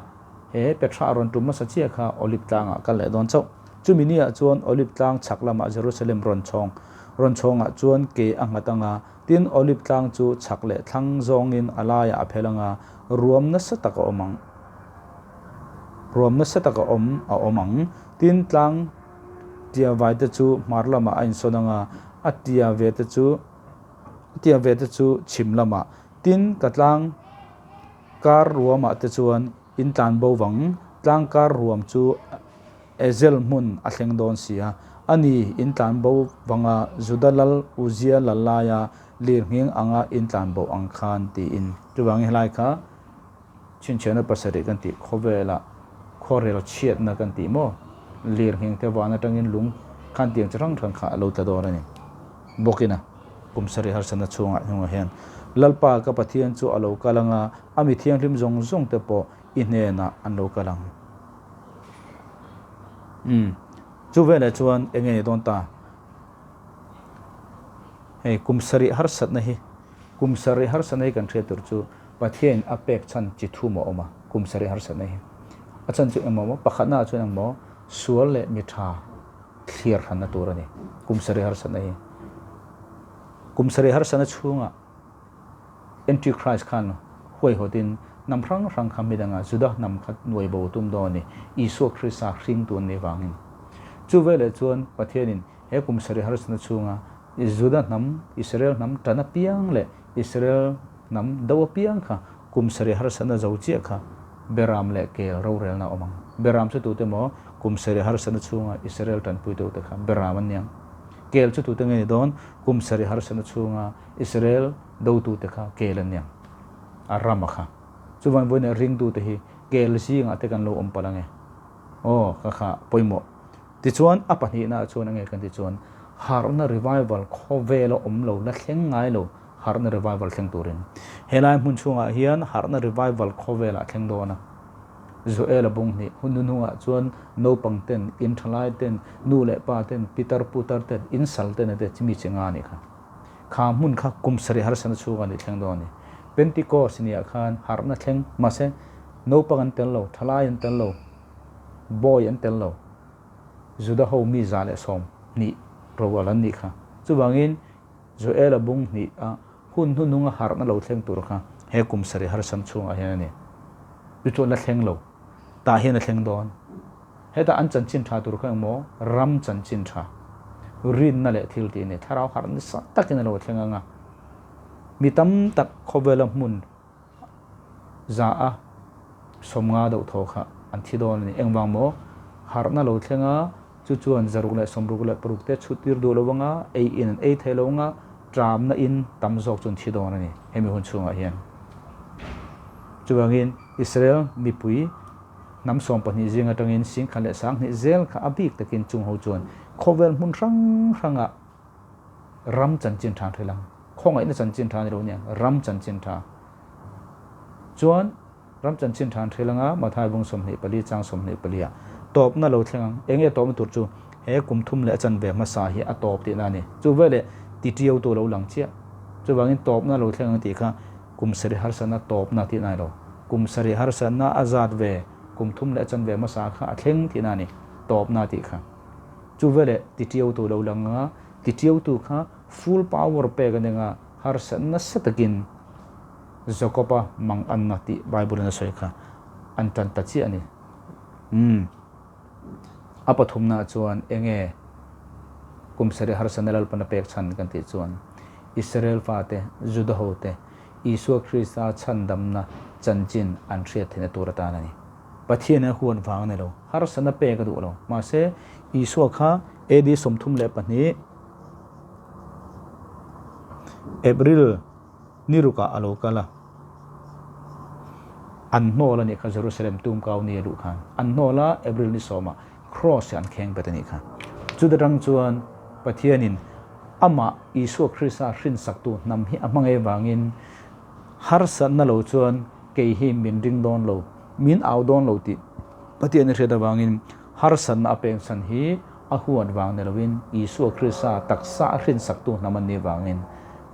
he Petra a rawn tum hmasa chiah kha Olive tlangah kal leh dawn chauh. Chumi niah chuan Olive tlang chhak lamah Jerusalem rawn chhawng rawn chhawngah chuan ke a nghat ang a, tin Olive tlang chu chhak leh thlang zawngin a laiah a phel ang a, ruam nasa tak a awm ang. Ruam nasa tak a awm a awm ang. Tin, tlang tia vai te chu hmar lamah a insawn ang a, a tia ve te chu a tia ve te chu chhim lamah. Tin, ka tlang kar ruamah te chuan in tlan bo vang. Tlang kar ruam chu Ezel hmun a thleng dawn si a. A ni, in tlan bo vanga Juda lal Uzia lal laia lirnghing anga in tlan bo ang khan tiin. Chuvangin helai kha Chhinchhiahna pasarih kan tih khawvelah khuarel chhiatna kan tih maw? Lirnghing te van atangin lung khan tiang chi hrang hrang kha a lo tla dawn a ni. Bawkin a kum sarih harsatna chhungah hnungah hian Lalpa ka Pathian chu a lo kal ang a, a mi thianghlim zawng zawng te pawh i hnenah an lo kal ang. Umm. Chu veleh chuan eng nge ni dawn ta? Hei kum sarih harsatna hi, kum sarih harsatna hi kan hriat tur chu Pathiain a pek chhan chi thum a awm a, kum sarih harsatna hi. A chhan chu engmaw maw? Pakhatnaah chuan engmaw? Sual leh mi tha thlir hranna tur a ni, kum sarih harsatna hi. Kum sarih harsatna chhungah Antichrist khan huaihawtin hnam hrang hrang kha midangah Juda hnam kha nuai bo tum dawn a ni, Isua Krista hringtu an nih vangin. Chu veleh chuan Pathianin he kum sarih harsatna chhunga Juda hnam, Israel hnam tan apiang leh Israel hnam do apiang kha kum sarih harsatna zo chiah kha Beram leh kel rorelna a awm ang. Beram chu tute maw? Kum sarih harsatna chhunga Israel tanpuitute kha Beram an ni ang. Kel chu tute nge ni dawn? Kum sarih harsatna chhunga Israel dotute kha kel an ni ang. A rama kha. Chuvangin vawiin ringtute hi kel zingah te kan lo awm palh ang e. Aw, ka kha pawimawh. Tichuan, a pahnihnaah chuan enge kan ti chuan, harhna revival khawvela awm lo la thleng ngai lo harhna revival thleng turin. Helai hmun chhungah hian harhna revival khawvelah thleng dawn a. Joel-a bung hnih hun hnuhnungah chuan naupang ten, in thalai ten, nu leh pa ten, pitar putar ten, in sal ten a te chimi chi nga a nih kha. Kha hmun kha kum sarih harsatna chhungah a nih thleng dawn a ni. Pentecost niah khan harhna thleng mahse naupang an tel lo, thalai an tel lo, Bawi an tel lo. Juda ho mi 120 ro al an nih kha. Chuvangin Joel-a bung hnih a hun hnuhnunga harhna lo thleng tur kha he kum sarih harsam chhungah hian a ni. Chu chu a la thleng lo. Tah hian a thleng dawn. Hetah an chanchin tha tur kha engmaw ram chanchin tha, rinna leh thil tih a ni. Thlarau harh nasa takin a lo thleng ang a. Mi tam tak khawvela hmun 150 deuh thaw kha an thi dawn a ni. Engvang maw? Harhna lo thleng a, chu chuan 666 te chhut tir duh lo anga, ei in an ei thei lo anga, tramna in tam zawk chu an thi dawn a ni hemi hun chhungah hian. Chuvangin Israel mipui hnam 12 zing atangin 10,020 zel kha a bik takin chung ho chuan khawvel hmun hrang hrangah Ram chanchin tha an hrilh ang. Khawngaihna chanchin tha a ni lo nia, ram chanchin tha. Chuan ram chanchin tha an hrilh ang a, Mathai bung 24 chang 24 ah tawpna lo thleng ang. Eng nge tawpna tur chu? He kum thum leh a chanve hmasa hi a tawp tihna a ni. Chu veleh titiautu lo lang chiah. Chuvangin tawpna lo thleng ang tih kha kum sarih harsatna tawpna tihna a ni lo. Kum sarih harsatna a zat ve kum thum leh a chanve hmasa kha a thleng tihna a ni, tawpna tih kha. Chu veleh titiautu lo lang a, titiautu kha full power pek a ning a, harsat nasa takin Jakob-a mang anna tih Bible-in a sawi kha an tan ta chiah a ni. Umm. A pathumnaah chuan enge kum sarih harsatna Lalpana pek chhan kan tih chuan Israel fate, Juda hote, Isua Krista chhandamna chanchin an hriat theihna tur atan a ni. Pathian a huat vang a ni lo, harsatna pek a duh lo. Mahse, Isua kha AD 32, April Ni rukah a lo kal a, an hnawl a nih kha Jerusalem tumkau ni a luh khan. An hnawl a, April ni sawmah Kraws hi an kheng bet a nih kha. Chuta tang chuan Pathianin amah Isua Krista hrinsaktu hnam hi a hmangaih vangin harsatna lo chuan kei hi min ring dawn lo, min au dawn lo tih Pathian a hriat avangin harsatna a peng chhan hi a huat vang ni loin Isua Krista taksa a hrinsaktu hnam an nih vangin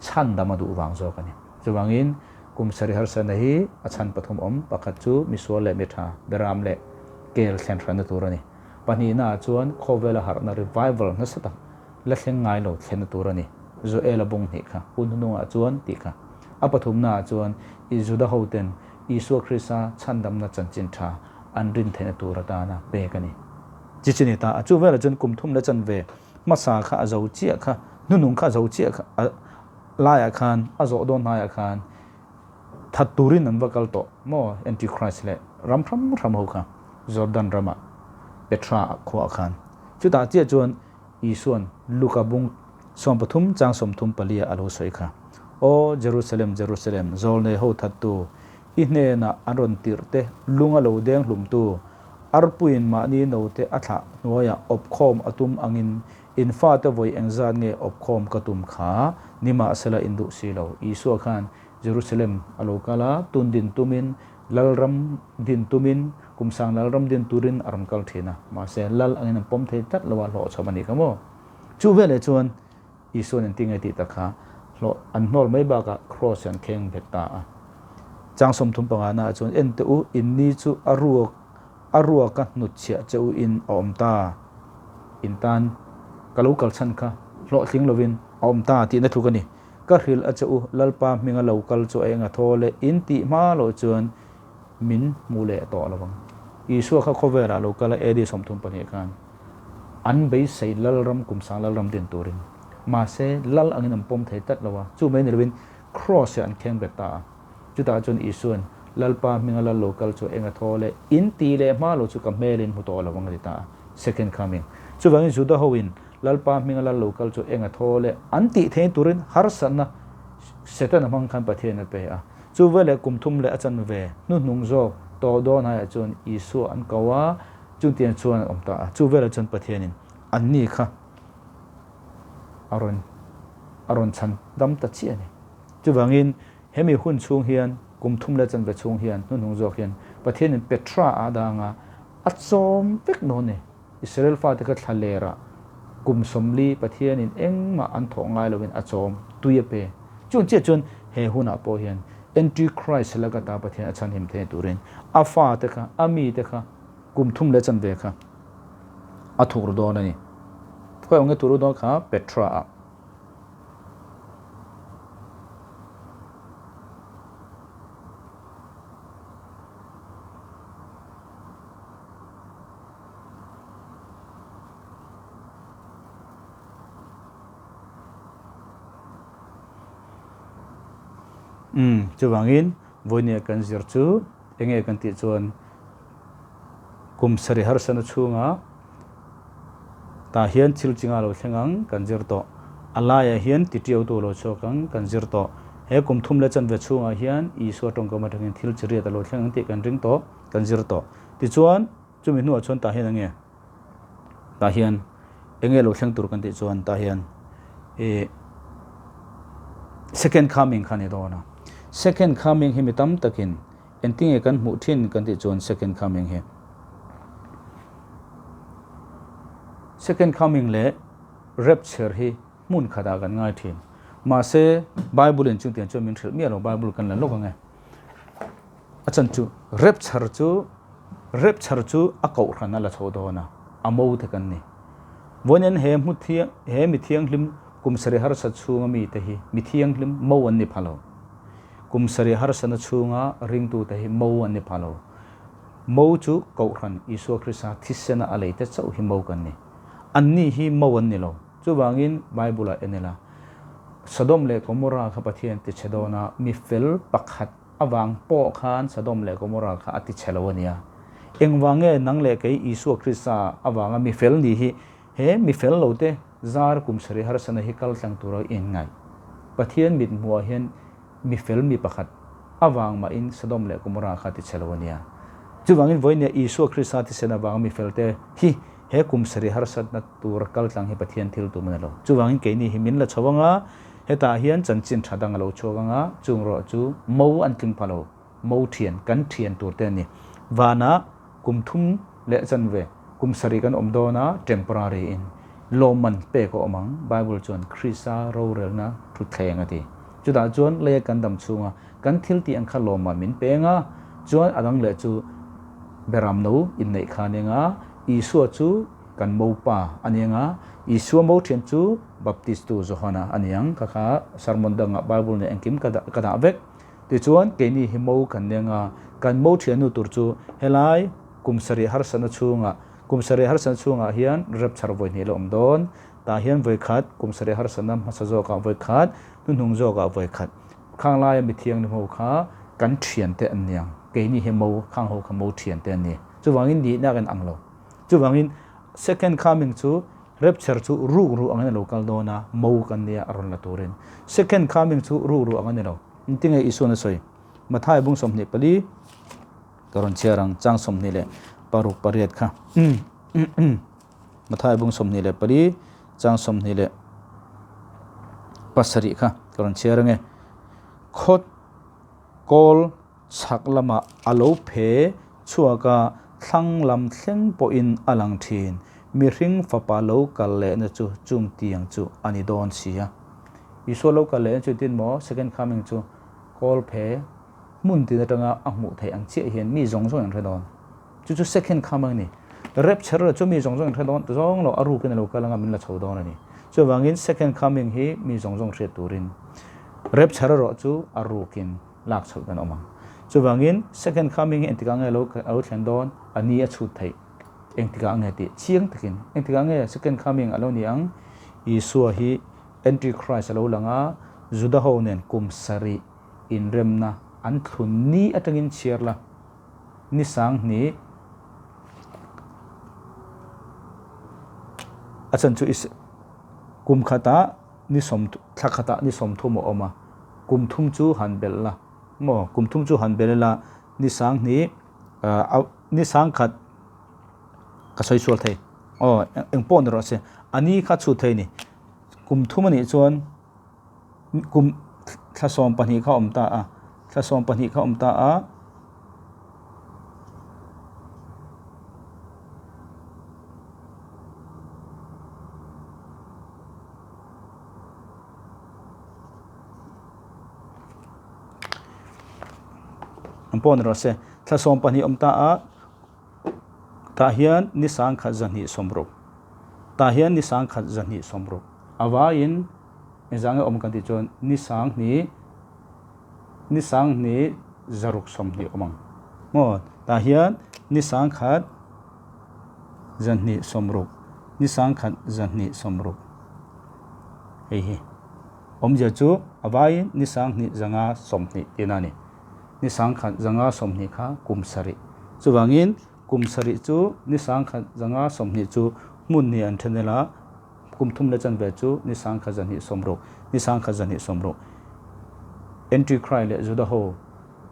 chhandam a duh vang zawk a ni. Chuvangin kum sarih harsatna hi a chhan pathum awm, pakhat chu misual leh mitha, beram leh kel thlen hranna tur a ni. Pahnihnaah chuan khawvela harhna revival nasa tak la thleng ngai lo thlenna tur a ni, Joela bung hnih kha, hun hnungah chuan tih kha. A pathumnaah chuan i Juda hoten Isua Krista chhandamna chanchin tha an rin theihna tur atana pek a ni. Chi chi ni ta a, chu velah chuan kum thum la chanve hmasa kha a zo chiah kha, hnunung kha a zo chiah kha, a laiah khan, a zawh dawn hnaiah khan that turin an va kal tawh maw Antichrist leh ram hrang hrang ho kha Jordan ramah Petra khuaah khan. Chutah chiah chuan Isua'n Luka bung 13 chang 34 a lo sawi kha, Aw Jerusalem, Jerusalem, zawlnei ho thattu, i hnenah an rawn tirh te, lung a lo deng hlumtu, arpuiin mahni note a thlah hnuaiah awpkhawm a tum angin in fate vawi engzat nge awpkhawm ka tum kha nimahsela in duh si lo. Isua khan Jerusalem a lo kal a, tun din tumin Lalram din tumin kum sang Lalram din turin a rawn kal thin a, mahse Lal angin an pawm thei tlat lo a, hlawhchham a nih kha maw? Chu veleh chuan Isua'n engtin nge tih tak kha hlawh an hnawl mai bakah Kraws an kheng bet ta a. Chang 35 naah chuan en teh u, in ni chu a ruak a ruaka hnutchhiah che u in a awm ta, in tan ka lo kal chhan kha hlawhtling lovin a awm ta tihna tluk a ni. Ka hrilh a che u, Lalpa hminga lo kal chu a enga thaw le, in tih hma loh chuan min hmu leh tawh lo ang. Isua kha khawvelah lo kal a, AD 32 khan an beisei Lalram kum sang Lalram din turin. Mahse, Lal angin an pawm thei tlat lo a, chu mai ni lovin Kraws-ah an kheng bet ta a. Chutah chuan Isua'n, Lalpa hminga Lal lo kal chu a enga thaw le, in tih leh hma lo chu ka hmelin hmu tawh lo ang a ti ta a. Second Coming. Chuvangin Juda hoin Lalpa hminga lal lo kal chu eng a thaw le an tih theih turin harsatna Setana hmang khan Pathian a pe a. Chu veleh kum thum leh a chanve hnuhnung zawk tawh dawn haiah chuan Isua an ko a, chutiang chuan an awm ta a. Chu velah chuan Pathianin anni kha a rawn a rawn chhan dam ta chiah a ni. Chuvangin hemi hun chhung hian kum thum leh chanve chhung hian hnuhnung zawk hian Pathianin Petra a danga a chawm vek dawn a ni. Israel fate kha thla lerah kum 40 Pathianin engmah an thawh ngai loin a chawm, tui a pe. Chuan chiah chuan he hunah pawh hian Antichrist laka ta Pathian a chhanhim theih turin a fate kha, a mite kha kum thum leh chanve kha a thuk ru dawn a ni. Khawi awm nge thuk ru dawn kha Petra ah. Umm, chuvangin vawinia kan zir chu enge kan tih chuan kum sarih harsana chhunga tah hian thil chinga lo thleng ang kan zir tawh. A laiah hian titiautu lo chhuak ang kan zir tawh. He kum thum leh chanve chhungah hian Isua tawngkam atangin thil chi riat a lo thleng ang tih kan ring tawh. Kan zir tawh. Tichuan, chumi hnuah chuan tah hian enge? Tah hian enge lo thleng tur kan tih chuan tah hian ih second coming kha a ni dawn a. Second coming hi mi tam takin engtinge kan hmuh thin kan tih chuan second coming hi second coming leh rapture hi hmun khatah kan ngai thin. Mahse, Bible in chungtiang chuan min hrilh miah lo, Bible kan la lawk ang e. A chan chu rapture chu rapture chu a kohhran a la chho dawn a, a mo te kan ni. Vawiin he hmu thiang he mi thianghlim kum sarih harsa chhunga mite hi mi thianghlim mo an ni pha lo. Kum sarih harsana chhunga ringtute hi mo an ni pha lo. Mo chu kohhran Isua Krista thisena a lei te chauh hi mo kan ni. Anni hi mo an ni lo. Chuvangin Bible-ah en ila, Sodom leh Gomorrah kha Pathian ti chhe dawn a, mi fel pakhat avang pawh khan Sodom leh Gomorrah kha a ti chhe lo a nia. Engvang nge nang leh kei Isua Krista avanga mi fel ni hi he mi fel lo te zar kum sarih harsana hi kal tlang tura i inngaih? Pathian mit hmuhah hian. Mi fel mi pakhat avang mahin Sodom leh Gomorrah kha ti chhe lo a nia. Chuvangin vawinia Isua Krista thisen avanga mi felte hi he kum sarih harsatna tura kal tlang hi Pathian thil tum a ni lo. Chuvangin keini hi min la chho anga, hetah hian chanchin tha dang a lo chhuak anga, chung rawh chu mo an tling pha lo, mo thian, kan thian tur te a ni. Vanah kum thum leh chanve, kum sarih kan awm dawn a, temporary in lawmman pek a awm ang. Bible chuan Krista rorelna thutthleng a ti. Chutah chuan leia kan dam chhunga kan thil tih ang kha lawmman min peng a, chuan a dang leh chu Beram no inneih kha a ni anga, Isua chu kan mopa a ni anga, Isua mo thian chu Baptistu Johana a ni ang. Kha kha sermon dangah Bible nen engkim ka dah ka dah vek. Tichuan keini hi mo kan ni anga, kan mo thiannu tur chu helai kum sarih harsatna chhungah, kum sarih harsatna chhungah hian rapture vawi hnih la awm dawn. Tah hian vawi khat, kum sarih harsatna hmasa zawkah vawi khat, hnuhnung zawkah vawi khat. Khang laia mi thianghlim ho kha kan thiante an ni ang. Keini hi mo, khang ho kha mo thiante an ni. Chuvangin nihna kan ang lo. Chuvangin second coming chu rapture chu ruk ruh angin a lo kal dawn a, mo kan nia a rawn la turin. Second coming chu ruk ruh ang a ni lo. Engtinge Isuan a sawi? Matthai bung 24 ka rawn chhiar ang, chang 26 pariat kha. Matthai bung 24 chang 27 kha ka rawn chhiar ange. Khawt kawl chhak lamah a lo phe chhuak a, thlang lam thleng pawhin a lang thin. Mihring fapa lo kal lehna chu chung tiang chu a ni dawn si a. Isua lo kal lehna chu tin maw? Second coming chu kawl phe hmun tin atanga a hmuh theih ang chiah hian mi zawng zawng in an hre dawn. Chu chu second coming a ni. Rapture chu mi zawng zawng in hre dawn zawng lo, a rukin a lo kal anga min la chho dawn a ni. Chuvangin second coming hi mi zawng zawng hriat turin rapture erawh chu a rukin lak chhoh dan a awm ang. Chuvangin second coming hi engtikah nge a lo thlen dawn, a ni a chhut theih engtikah nge tih chiang takin engtikah nge second coming a lo ni ang. Isua hi Antichrist a lo lang a, Juda ho nen kum sarih inremna an thlun ni atangin chhiar la. Ni sanghnih a chan chu kum khatah ni sawm thla khatah ni sawmthum a awm a, kum thum chu han belh la maw kum thum chu han belh ila ni sanghnih ni sangkhat ka sawi sual thei aw eng pawh ni rawh se a ni kha chhut thei a ni kum thum a nih chuan. Kum thla 12 kha awm ta a, thla 12 kha awm ta a. An pawh ni rawh se, thla 12 awm ta a, tah hian ni 1260, tah hian ni 1260 a vaiin. Engzah nge awm kan tih chuan ni 2000, ni 2620 awm ang maw? Tah hian ni 1260, ni 1260 hei hi awmzia chu a vaiin ni 2520 tihna a ni. Ni 1520 kha kum sarih. Chuvangin kum sarih chu ni 1520 chu hmun hnih an then ila, Kum thum leh chanve chu ni 1260, ni 1260. Antichrist leh Juda ho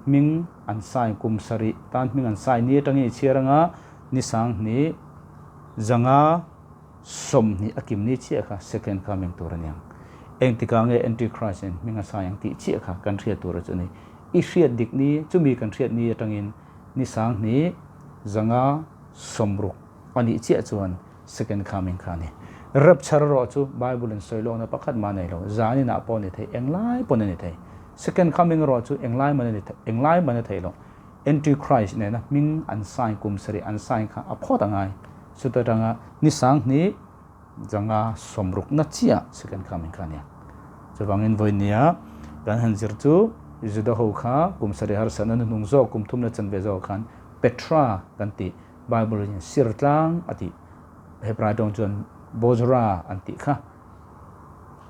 hming an sign kum sarih tan hming an sign ni atangin i chhiar anga ni 2520 a kim ni chiah kha second coming tur a niang. Engtikah nge Antichrist in hming a sign ang tih chiah kha kan hriat tur a chu ni. I hriat dik ni chumi kan hriat ni atangin ni 2560 a nih chiah chuan Second coming kha a ni. Rapture erawh chu Bible in sawi lawkna pakhat mah a nei lo. Zan inah pawh a ni thei, englai pawn a ni thei. Second coming erawh chu englai man a ni thei, englai man a thei lo. Antichrist nena hming an sign kum sarih an sign kha a phawt a ngai. Chuta tanga ni 2560 na chiah second coming kha a nia. Chuvangin vawinia kan han zir chu Juda ho kha kum sarih harsatna hnuhnung zawk kum thumna chanve zawk khan Petra kan tih Bible in sir tlang a tih Hebrai tawng chuan Bozra an tih kha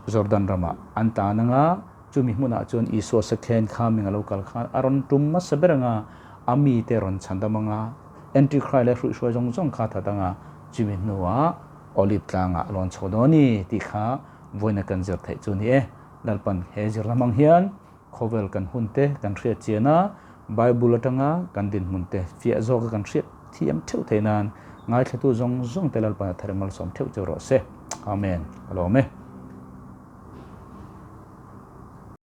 Jordan ramah an tan anga chumi hmunah chuan Isua Second Coming a lo kal khan a rawn tum hmasa ber anga a mite rawn chhandam anga Antichrist leh hruihhruai zawng zawng kha that anga chumi hnuah Olive tlangah a lawn chho dawn a ni tih kha vawiina kan zir theih chu a ni e. Lalpan he zir lamang hian. Khawvel kan hun te kan hriat chian a, Bible atanga kan dinhmun te fiah zawka kan hriat thiam theuh theih nan ngaithlatu zawng zawng te Lalpan a thar malsawm theuh cheu rawh se. Amen. Ka lawm e.